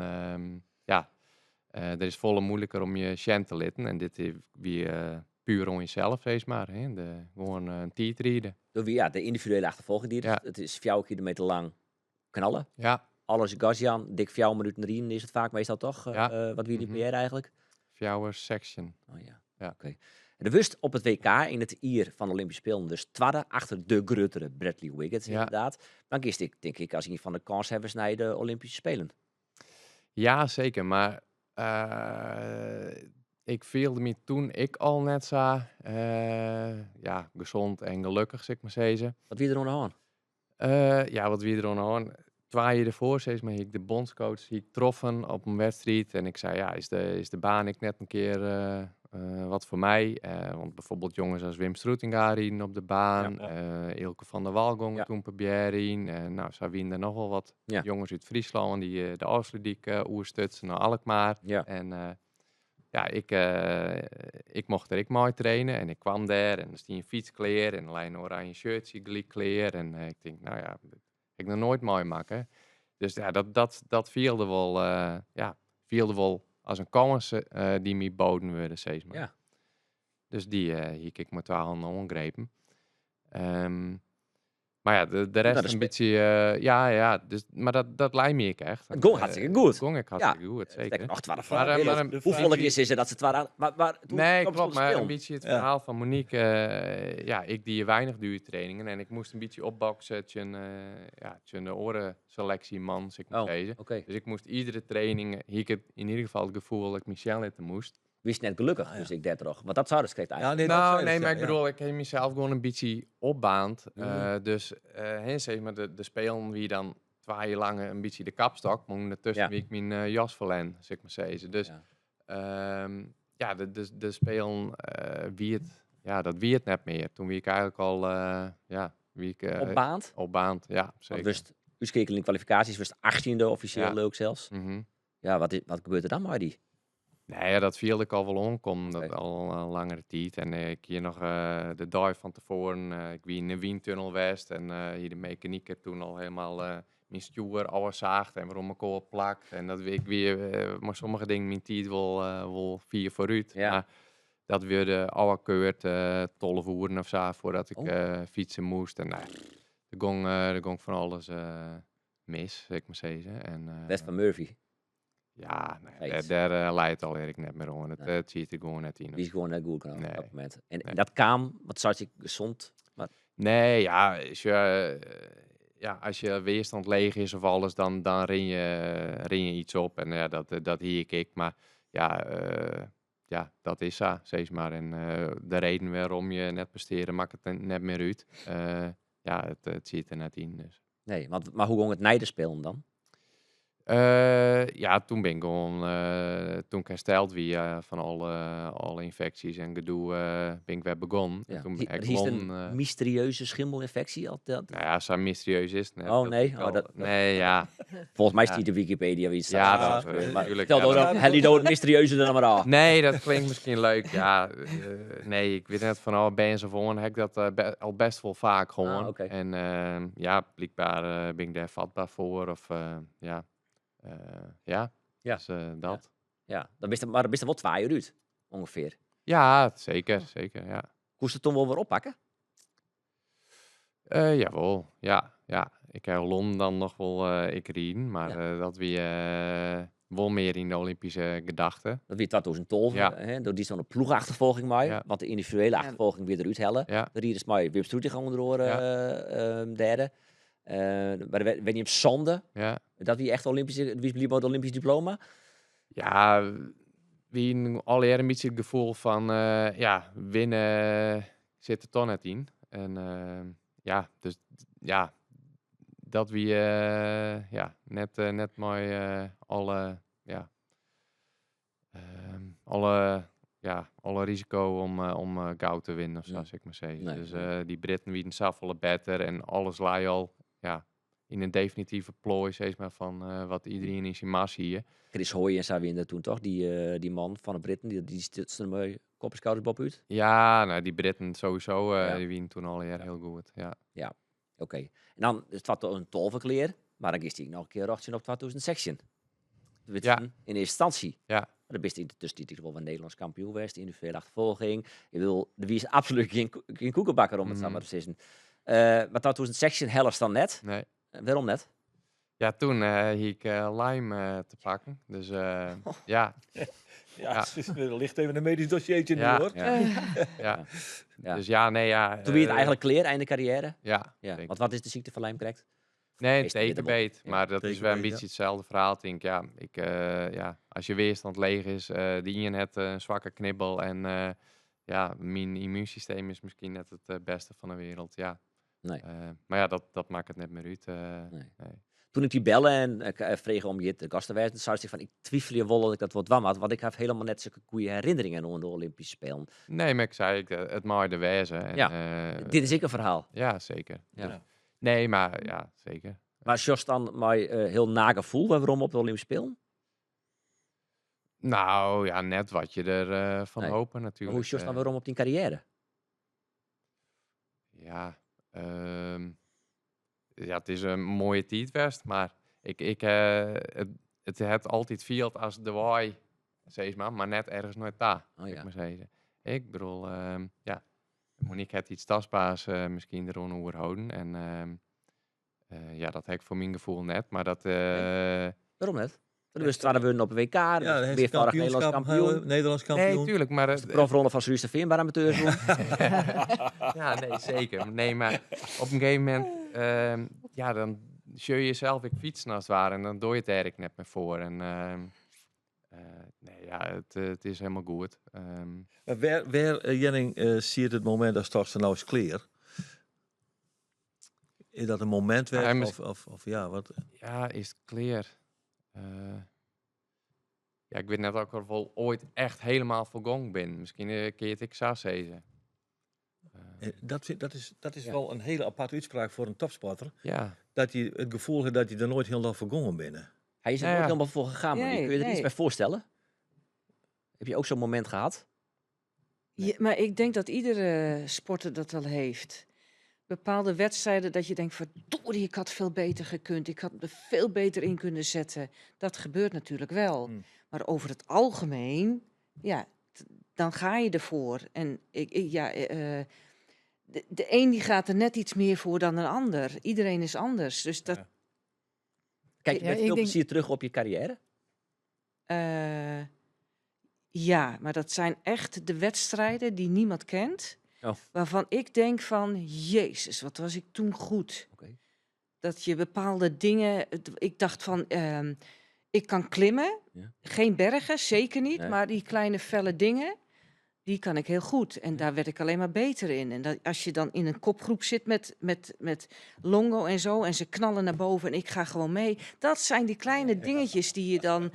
er is volle moeilijker om je sjen te litten. En dit is wie puur om jezelf, zeg maar. Hè? De, gewoon een tijdrijden. Door wie, ja, de individuele achtervolging die er is. Het is 4 kilometer lang knallen. Alles Gazian, dik 4 minuten rijden is het vaak meestal toch? Wat wie die PR eigenlijk? 4 section. Oh ja. Oké. En de wust op het WK in het ier van de Olympische Spelen, dus tweede achter de gruttere Bradley Wiggins, inderdaad. Dan kies ik, denk ik, als een van de kanshebbers naar de Olympische Spelen. Ja, zeker. Maar ik voelde me toen ik al net zo gezond en gelukkig, zeg ik maar zeggen. Wat wie er aan de hand? Ja, wat wie er aan de hand? 2 jaar ervoor, zeg maar, ik de bondscoach die ik troffen op een wedstrijd. En ik zei, ja, is de baan ik net een keer wat voor mij? Want bijvoorbeeld jongens als Wim Stroetinga reden op de baan. Eelke van der Wal gong toen proberen in. Nou, zo wien er nog wel wat jongens uit Friesland die de Afsluitdijk oerstutsen naar Alkmaar. En ja, ik mocht er ik mooi trainen en ik kwam daar en er stond een fietskleer en een oranje shirtje gelijk En ik denk, nou ja, dat ik nog nooit mooi maken. Dus ja, dat viel er wel ja, viel er wel als een kans die me boden worden, zeg maar. Dus die hier ik met 2 handen omgrepen. Maar ja, de rest Dat is een beetje ja, ja, dus, maar dat lijkt me ik echt. Het ging hartstikke goed. Het ging ik hartstikke goed, Sterker zeker. nog, 12 Maar, van maar de een Hoeveel beetje keer is het dat ze 12 maar toen Nee, kwam ze klopt, op de maar een speel. beetje het verhaal van Monique. Ja, ik die weinig duurtrainingen en ik moest een beetje opboksen. Ja, tjen de oren selectieman, zeg ik maar zeggen. Dus ik moest iedere training, hier ik heb in ieder geval het gevoel dat ik Michel litten moest. Wist net gelukkig, dus ik deed toch. Want dat zou dus krijgt eigenlijk. Ja, nee, dat Nou, zei nee, ze, maar ik ja. bedoel, ik heb mezelf gewoon een beetje opbaand. Dus hè, zeg maar, de spelen wie dan 2 jaar lang een beetje de kapstok, maar ondertussen wie ik mijn jas verlen, zeg ik maar zeggen. Dus, ja, de spelen wie het, ja, dat wie het net meer. Toen wie ik eigenlijk al ja, wie ik Opbaand? Opbaand, ja, Want zeker. wist, u keek in de kwalificaties, was het 18e officieel leuk zelfs. Ja, wat gebeurt er dan, Marty? Nee, ja, dat viel ik al wel omkom, dat al een langere tijd. En ik hier nog de dag van tevoren, ik wie in de windtunnel west en hier de mechanieker toen al helemaal mijn stuur alles zaagt en waarom ik al plakt. En dat weet ik weer, maar sommige dingen mijn tijd wel 4 vooruit. Maar dat weer de oude keurt tolle voeren of zo, voordat ik, fietsen moest. En nou, er gong van alles mis, zeg ik maar zeggen. En West van Murphy. Ja, nee, Feest. daar leidt al eerlijk net meer om. Dat, ziet er gewoon net in. Die is gewoon net goed op dat moment. En Nee. dat kwam, wat zat je gezond? Maar Nee, ja, als je ja, als je weerstand leeg is of alles, dan rin je iets op. En ja, dat hier ik. Maar ja, dat is zo, zeg maar. En de reden waarom je net presteren, maakt het net meer uit. Ja, het zit er net in. Dus. Nee, maar hoe ging het Nijden spelen dan? Ja, toen bin ik gewoan, toen ik hersteld wie fan alle ynfeksjes en gedoe, bin ik wer begûn. En toen Ja. heb ik Is het won, een mysterieuze schimmelinfectie? Al dat? Nou ja, zo mysterieus is het net. Oh, Dat nee? ik Oh, al- Nee, ja. Volgens mij Ja. staat de Wikipedia iets. Ja, dat dat, maar natuurlijk, Stel ja, door dat- dan, Helly door het mysterieuze er dan maar af. Nee, dat klinkt misschien leuk. Ja, nee, ik weet net van al ben je zo voor, heb ik dat al best wel vaak gewoon. Ah, oké. En ja, blijkbaar ben ik daar vatbaar voor. Of ja. Ja. Ja. Dus dat. Ja, dan wist het, maar dan wist het wel 2 uur uit, ongeveer. Ja, zeker, zeker, ja. Koest het toen wel weer oppakken? Jawel, ja, ja. Ik heb Londen dan nog wel ik rien, maar dat wie wel meer in de Olympische gedachten. Dat wie 2012, hè, door die zo'n ploegachtervolging mij, want de individuele achtervolging weer eruit hellen. De rieders mij Wim Stroetinga onder oren, derde. Maar weet niet op Zande, dat wie echt Olympische, wie is het Olympisch diploma? Ja, wie al een beetje het gevoel van ja, winnen zit er toch net in. En ja, dus ja, dat wie ja, net mooi alle, ja, alle, ja, alle risico om goud te winnen, of zoals ik maar zeggen. Dus, die Britten wieden zelf wel beter en alles lei al, ja, in een definitieve plooi, zeg maar, van wat iedereen in zijn mars hier. Chris Hoy en zo winnen toen toch, die man van de Britten, die stutste hem kop en schouders boven uit. Ja, nou, die Britten sowieso, die winnen toen al heel goed, ja. Ja, oké. En dan is het 2012 kleer, maar dan is die nog een keer rochtje op 2016. Weet je, in eerste instantie. Maar dan is die tussen die wel een Nederlands kampioen geweest, individuele achtervolging. Ik bedoel, er is absoluut geen koekenbakker om het zo maar te zeggen. Maar 2016 helft dan net. Nee. Waarom net? Ja, toen had ik Lyme te pakken. Dus ja. Ja, Ja. het is, er ligt even een medisch dossiertje nu, hoor. Dus ja, nee, ja, Toen ben je het eigenlijk kleer, einde carrière? Ja, Ja, zeker. want wat is de ziekte van Lyme correct? Nee, Meestal weer de mond. tekenbeet. Ja. Maar dat is wel een Tekenbeet, ja. beetje hetzelfde verhaal, denk ik. Ja, ik ja, als je weerstand leeg is, die een het een zwakke knibbel. En ja, mijn immuunsysteem is misschien net het beste van de wereld, ja. Maar ja, dat maakt het net meer uit. Nee. Toen ik die bellen en vroeg om je te gast te wijzen, zei ze van, ik twijfel je wel dat ik dat wat wam had, want ik heb helemaal net zulke goede herinneringen aan de Olympische Spelen. Nee, maar ik zei, het mooie de wezen. En, Dit is ik een verhaal. Ja, zeker. Dus, nee, maar ja, zeker. Maar Jos dan maar heel nagevoel waarom op de Olympische Spelen? Nou ja, net wat je er van hopen Maar natuurlijk. hoe is Jos dan waarom op die carrière? Ja, het is een mooie tijd geweest, maar het het altijd viel als de waai, zeg maar, maar net ergens nooit daar, zeg maar zeggen. Ik bedoel, ja, Monique had iets tastbaars misschien erom overhouden en ja, dat heb ik voor mijn gevoel net, maar dat, Waarom net? Dan is het we op een WK, Ja, dan dan is heeft weer de vorig Nederlands kampioenschap, kampioen. Nederlands Nee, kampioen. tuurlijk, maar De profronde van Surhústerfean bij amateurs won. Ja, nee, zeker. Nee, maar op een gegeven moment, ja, dan zul je jezelf ik fietsen als het ware en dan doe je het eigenlijk net meer voor. En nee, ja, het is helemaal goed. Maar waar Jenning, zie je het moment dat straks nou is klaar? Is dat een moment Ja, weg? hij Of ja, wat? Ja, is het klaar? Ja, ik weet net ook of ik wel ooit echt helemaal voor gong ben. Misschien keert ik zo zeggen. Dat is wel een hele aparte uitspraak voor een topsporter. Ja. Dat je het gevoel hebt dat je er nooit helemaal voor gong bent. Hij is er nooit helemaal voor gegaan, maar Nee, kun je er iets nee. bij voorstellen? Heb je ook zo'n moment gehad? Ja, maar ik denk dat iedere sporter dat wel heeft. Bepaalde wedstrijden dat je denkt, verdorie, ik had veel beter gekund. Ik had me veel beter in kunnen zetten. Dat gebeurt natuurlijk wel. Maar over het algemeen, ja, dan ga je ervoor. En ik, ik, ja, de, de een die gaat er net iets meer voor dan een ander. Iedereen is anders. Dus dat, Kijk, je Ja, met ik veel denk plezier terug op je carrière? Ja, maar dat zijn echt de wedstrijden die niemand kent. Waarvan ik denk van, jezus, wat was ik toen goed. Dat je bepaalde dingen... Het, ik dacht van, ik kan klimmen. Geen bergen, zeker niet. Maar die kleine felle dingen, Die kan ik heel goed. En daar werd ik alleen maar beter in. En dat, als je dan in een kopgroep zit met Longo en zo, en ze knallen naar boven en ik ga gewoon mee. Dat zijn die kleine dingetjes die je dan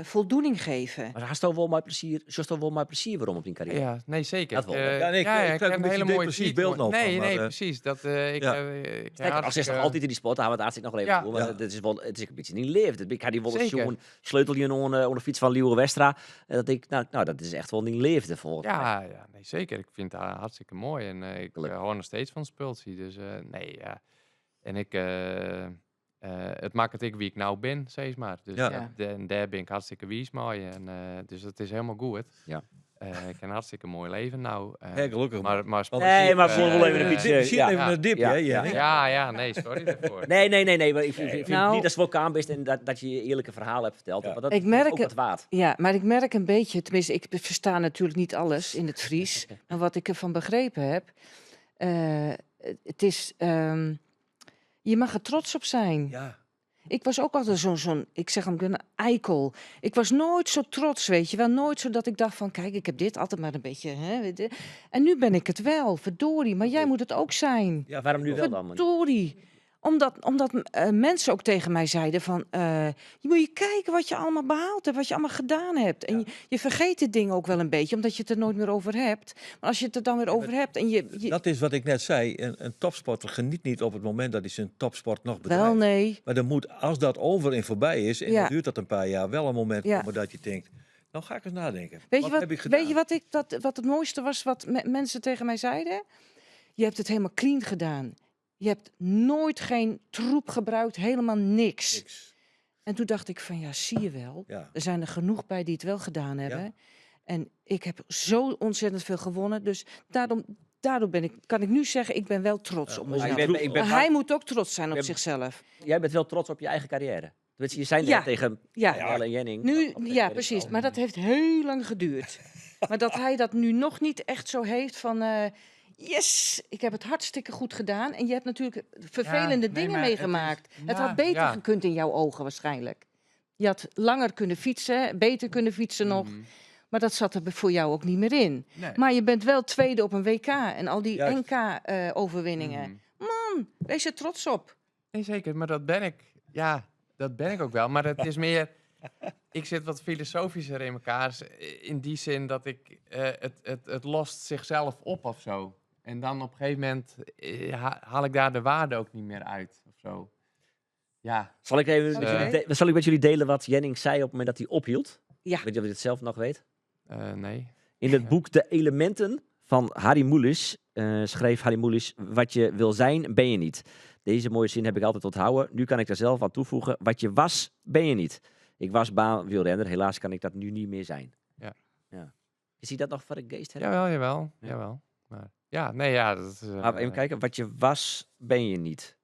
voldoening geven. Maar hast wel mijn plezier, zoals wel mijn plezier waarom op die carrière? Ja, nee, zeker. Dat wel, hè? Ja, nee, ik- ja, ik ik krijg heb een een beetje hele mooie depressief tijd. beeld nog Nee, van, maar, nee, precies. Dat, ik, ja. ik Kijk, als is nog altijd in die sport, daar hebben we het hartstikke nog wel even Ja. voor. Maar het is wel, het is een beetje niet leefd. Ik had die wel eens Zeker. zo'n sleutel hier onder de fiets van Lieuwe Westra. En dat ik, nou, dat is echt wel niet leefde volgens mij. Ja, ja, nee, zeker. Ik vind dat hartstikke mooi. En ik Gelukkig. hoor nog steeds van spultje. Dus nee, ja. En ik, het maakt het ik wie ik nou ben, zeg maar. Dus en daar ben ik hartstikke wies mooi. En, dus het is helemaal goed. Ik heb een hartstikke mooi leven nou. Hè, gelukkig maar, maar Want Nee, maar eh, voor wel even een beetje. Zit ja. even een dipje, hè, Jenny? Ja, ja, nee, sorry daarvoor. Nee, nee, nee, nee. Maar ik vind Nou- niet dat ze wel kaam bent en dat je je eerlijke verhaal hebt verteld. Want dat Ik is merk ook het- wat waard. Ja, maar ik merk een beetje, tenminste, ik versta natuurlijk niet alles in het Fries, maar wat ik ervan begrepen heb, het is, je mag er trots op zijn. Ik was ook altijd zo'n, ik zeg hem, ik ben een eikel. Ik was nooit zo trots, weet je wel. Nooit zo dat ik dacht van, kijk, ik heb dit altijd maar een beetje. Hè, weet je. En nu ben ik het wel, verdorie. Maar jij moet het ook zijn. Ja, waarom nu wel dan? Monique? Verdorie. Omdat mensen ook tegen mij zeiden van... je moet je kijken wat je allemaal behaald hebt, wat je allemaal gedaan hebt. En je vergeet dit ding ook wel een beetje, omdat je het er nooit meer over hebt. Maar als je het er dan weer over hebt en je Dat is wat ik net zei. Een topsporter geniet niet op het moment dat hij zijn topsport nog bedrijft. Wel, nee. Maar dan moet, als dat over en voorbij is, en dan duurt dat een paar jaar, wel een moment komen dat je denkt, nou ga ik eens nadenken. Weet je Wat heb ik gedaan? Weet je wat, ik, dat, wat het mooiste was wat mensen tegen mij zeiden? Je hebt het helemaal clean gedaan. Je hebt nooit geen troep gebruikt, helemaal niks. Niks. En toen dacht ik van, ja, zie je wel. Er zijn er genoeg bij die het wel gedaan hebben. En ik heb zo ontzettend veel gewonnen. Dus daardoor kan ik nu zeggen, ik ben wel trots op Maar mezelf. ik ben Maar hij moet ook trots zijn op zichzelf. Jij bent wel trots op je eigen carrière. Tenminste, je zei net tegen Jelle en Jenning. Nu, Op een ja, gegeven precies. moment. Maar dat heeft heel lang geduurd. Maar dat hij dat nu nog niet echt zo heeft van... yes, ik heb het hartstikke goed gedaan. En je hebt natuurlijk vervelende dingen meegemaakt. Het had beter gekund in jouw ogen waarschijnlijk. Je had langer kunnen fietsen, beter kunnen fietsen nog. Maar dat zat er voor jou ook niet meer in. Nee. Maar je bent wel tweede op een WK en al die N K overwinningen. Man, wees er trots op. Nee, zeker, maar dat ben ik. Ja, dat ben ik ook wel. Maar het is meer... Ik zit wat filosofischer in elkaar. In die zin dat ik het lost zichzelf op of zo. En dan op een gegeven moment haal ik daar de waarde ook niet meer uit of zo. Ja. Zal ik even met jullie zal ik met jullie delen wat Jenning zei op het moment dat hij ophield? Ja. Ik weet niet of je het zelf nog weet. Nee. In het boek De Elementen van Harry Mulisch schreef Harry Mulisch: wat je wil zijn, ben je niet. Deze mooie zin heb ik altijd onthouden. Nu kan ik daar zelf aan toevoegen. Wat je was, ben je niet. Ik was baanwielrenner. Helaas kan ik dat nu niet meer zijn. Ja. Is hij dat nog voor de geest? Hè? Jawel, jawel. Ja. Jawel. Maar, ja, nee, ja, dat is, Maar even kijken. Wat je was, ben je niet.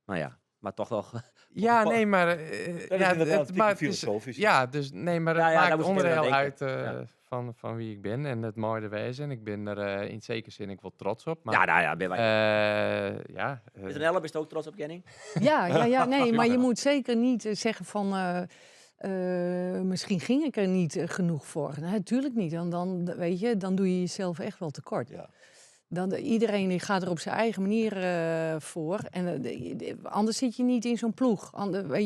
Nou ja, maar toch wel Ja, nee, maar, Dat is ja, inderdaad het, maar het is, filosofisch. ja, dus nee, maar het Ja, ja, daar maakt moest ik even aan onderdeel denken. uit van wie ik ben en het mooie wezen. Ik ben er in zekere zin ik wel trots op. Maar, Ja, nou ja, ben wij. ja, Met een Ellen, ben je ook trots op, Jenning? Ja, ja, ja, nee, maar je moet zeker niet zeggen van misschien ging ik er niet genoeg voor. Nee, natuurlijk niet. Dan doe je jezelf echt wel tekort. Dan, iedereen die gaat er op zijn eigen manier voor. En anders zit je niet in zo'n ploeg.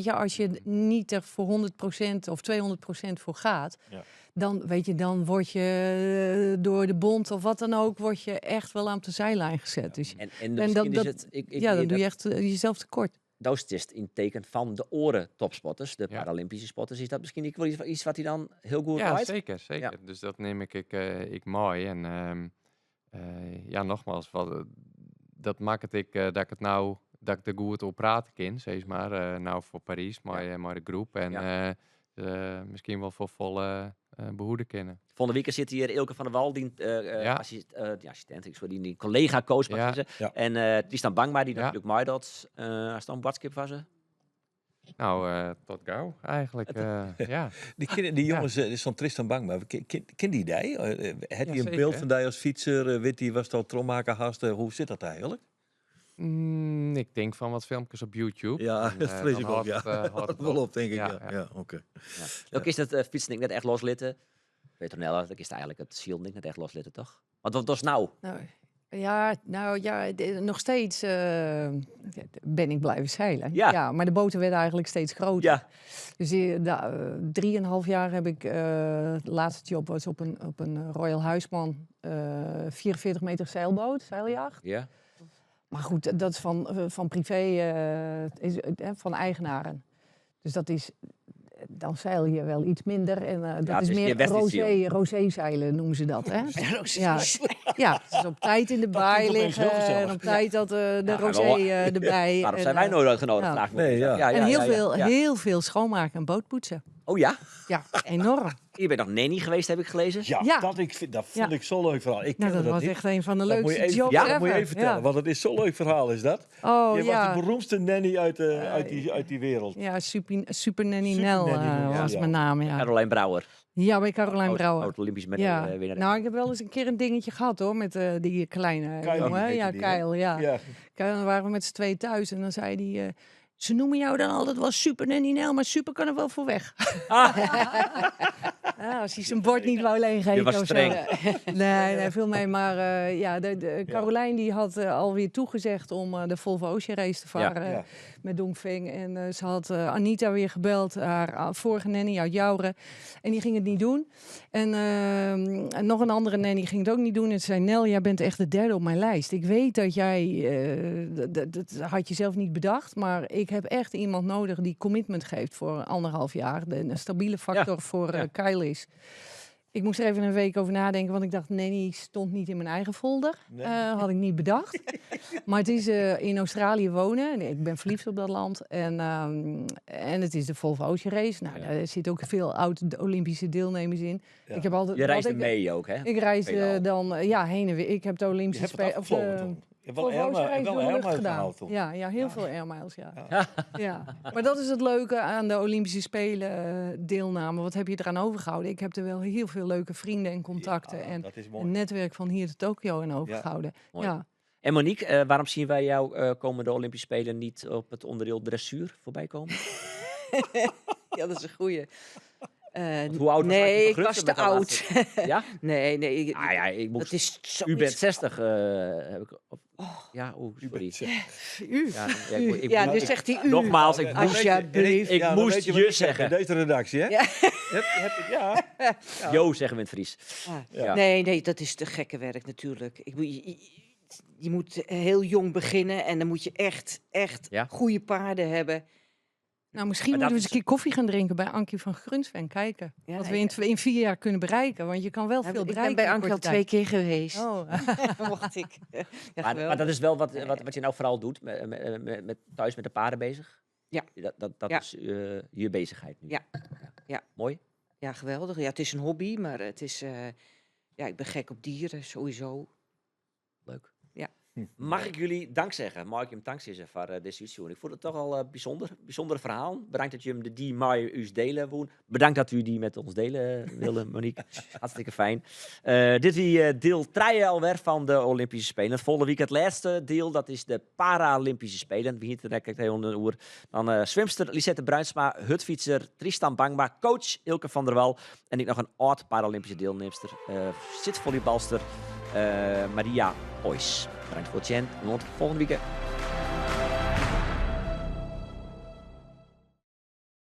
Als je niet er voor 100% of 200% voor gaat, dan word je door de bond of wat dan ook, word je echt wel aan de zijlijn gezet. Dus En en misschien dat, is dat, het, ik, ik ja, dan weet doe je dat echt jezelf tekort. Doostist in teken van de oren topspotters, de Paralympische spotters. Is dat misschien ook wel iets wat hij dan heel goed Ja, draait? zeker, zeker. Dus dat neem ik mooi. En ja, nogmaals, wat, dat maakt het ik dat ik het nou, dat ik er goed op praten kan, zeg maar. Nou voor Parijs, maar de groep. En, misschien wel voor volle behoeden kennen. Volgende week zit hier Eelke van der Wal, die die assistent, ik sorry, die collega-coach, mag ik zeggen. En Tristan Bangma, die natuurlijk mij dat als dan badskip was. Hè? Nou, tot gauw eigenlijk. Ja. Die jongens, is van Tristan Bangma. Ken die die? Heb Ja, je een beeld zeker. van die als fietser? Weet die, was dat trommaker haast? Hoe zit dat eigenlijk? Ik denk van wat filmpjes op YouTube. Ja, En, dat vrees dan ik ook, houdt ja. het houdt het Wel op. op, denk ik, ja. Ja, oké. Ja. Ook is dat fietsen ik net echt loslitten. Petronella, dat is eigenlijk it silen net echt loslitte, toch? Want wat dochst no? Nou, ja, nou ja, nog steeds ben ik blijven zeilen. Ja, maar de boten werden eigenlijk steeds groter. Dus 3,5 jaar heb ik, de laatste job was op een Royal Huisman, 44 meter zeilboot, zeiljacht. Maar goed, dat is van privé, van eigenaren. Dus dat is, dan zeil je wel iets minder. En dat Het is is meer meer wedstrijd. rosé, rosé zeilen noemen ze dat. Hè? Ja, het is op tijd in de baai klinkt opeens heel liggen en gezellig. op tijd dat de Ja, rosé erbij. Waarom En, zijn wij nooit uitgenodigd? ja. Vraag ik me Nee, af. ja. En heel, veel, heel veel schoonmaken en bootpoetsen. Oh ja? Ja, enorm. Je bent nog nanny geweest, heb ik gelezen. Ja, dat vond ik zo'n leuk verhaal. Ik Nou, kende dat dat was niet. echt een van de Dat moet je leukste even, jobs ja, dat moet je ever. even vertellen, want het is zo'n leuk verhaal is dat. Oh, Je ja. was de beroemdste nanny uit die wereld. Ja, super Nanny Super Nel Nanny Nel, was ja. mijn naam, ja. Carolijn Brouwer. Ja, bij Carolijn Brouwer. Oud Olympisch medaille winnaar. Nou, ik heb wel eens een keer een dingetje gehad hoor, met die kleine Kyle jongen. heette Ja, die, hè? Kyle, ja. Kyle, dan waren we met z'n tweeën thuis en dan zei hij... ze noemen jou dan altijd wel Super Nanny Nel, maar super kan er wel voor weg. Ja, als hij zijn bord niet wou leegeten Je was of zo. streng. Nee, nee, veel mee. Maar ja, de Carolijn die had alweer toegezegd om de Volvo Ocean Race te varen met Dongfeng. En ze had Anita weer gebeld, haar vorige nanny uit Joure. En die ging het niet doen. En nog een andere nanny ging het ook niet doen. En ze zei, Nel, jij bent echt de derde op mijn lijst. Ik weet dat jij, dat had je zelf niet bedacht, maar ik heb echt iemand nodig die commitment geeft voor anderhalf jaar. Een stabiele factor voor Kyle is. Ik moest er even een week over nadenken, want ik dacht, nanny stond niet in mijn eigen folder. Nee. Had ik niet bedacht. Maar het is in Australië wonen. En ik ben verliefd op dat land. En het is de Volvo Ocean Race. Nou, daar zitten ook veel oud-Olympische deelnemers in. Ik heb altijd, Je wat reisde ik, mee ook, hè? Ik reisde Veelal. dan ja, heen en weer. Ik heb de Je Olympische hebt het Spelen. of de afgevlogen toen. Je hebt wel Volvo Ocean Race wel door de lucht airmiles gedaan. gehaald toen. Ja, heel veel airmiles, ja. Ja. Maar dat is het leuke aan de Olympische Spelen deelname. Wat heb je eraan overgehouden? Ik heb er wel heel veel leuke vrienden en contacten Ja, en dat is mooi. een netwerk van hier tot Tokio aan overgehouden. Mooi. Ja. En Monique, waarom zien wij jou komende Olympische Spelen niet op het onderdeel dressuur voorbij komen? Ja, dat is een goeie. Want hoe oud was Nee, Arthur ik van was Grunsven te met haar oud. laatste- Ja? Nee, nee. Ah ja, ik moest... Dat is zoiets... U bent 60, heb ik... Op, ja, oeh, U sorry. bent 60. U. Ja, ja, ik, ik, Ja, moet- dus zegt hij u. Nogmaals, ik Ja, moest, Alsjeblieft. ik dan moest weet je wat je ik zeg zeggen. In deze redactie, hè? Ja. Ja. Jo, zeggen we in het Fries. Ah. Ja. Nee, nee, dat is te gekke werk natuurlijk. Ik bedoel, je moet heel jong beginnen en dan moet je echt, echt goede paarden hebben. Nou, misschien Maar moeten dat we eens is- een keer koffie gaan drinken bij Ankie van Grunsven en kijken Ja, wat we in 4 jaar kunnen bereiken. Want je kan wel Ja, veel ik ben bereiken bij in Ankie al korte twee tijd. keer geweest. Oh. Mocht ik. Ja, Maar geweldig. dat is wel wat je nou vooral doet, met thuis met de paarden bezig? Ja. Dat is je bezigheid nu? Ja. Ja. Mooi. Ja, geweldig. Ja, het is een hobby, maar het is... ja, ik ben gek op dieren, sowieso. Leuk. Ja. Mag ik jullie dank zeggen? Mag ik hem dank zeggen voor deze uitzending? Ik vond het toch al bijzonder. Bijzonder verhaal. Bedankt dat je hem de die mij us delen woon. Bedankt dat u die met ons delen wilde, Monique. Hartstikke fijn. Dit is deel 3 alweer van de Olympische Spelen. Volgende week het laatste deel, dat is de Paralympische Spelen. We hier direct heel een uur. Dan zwemster Lisette Bruinsma, hutfietser Tristan Bangma, coach Ilke van der Wal en ik nog een oud Paralympische deelnemster, zitvolleybalster Maria Oys. Bedankt voor het zien en tot volgende week.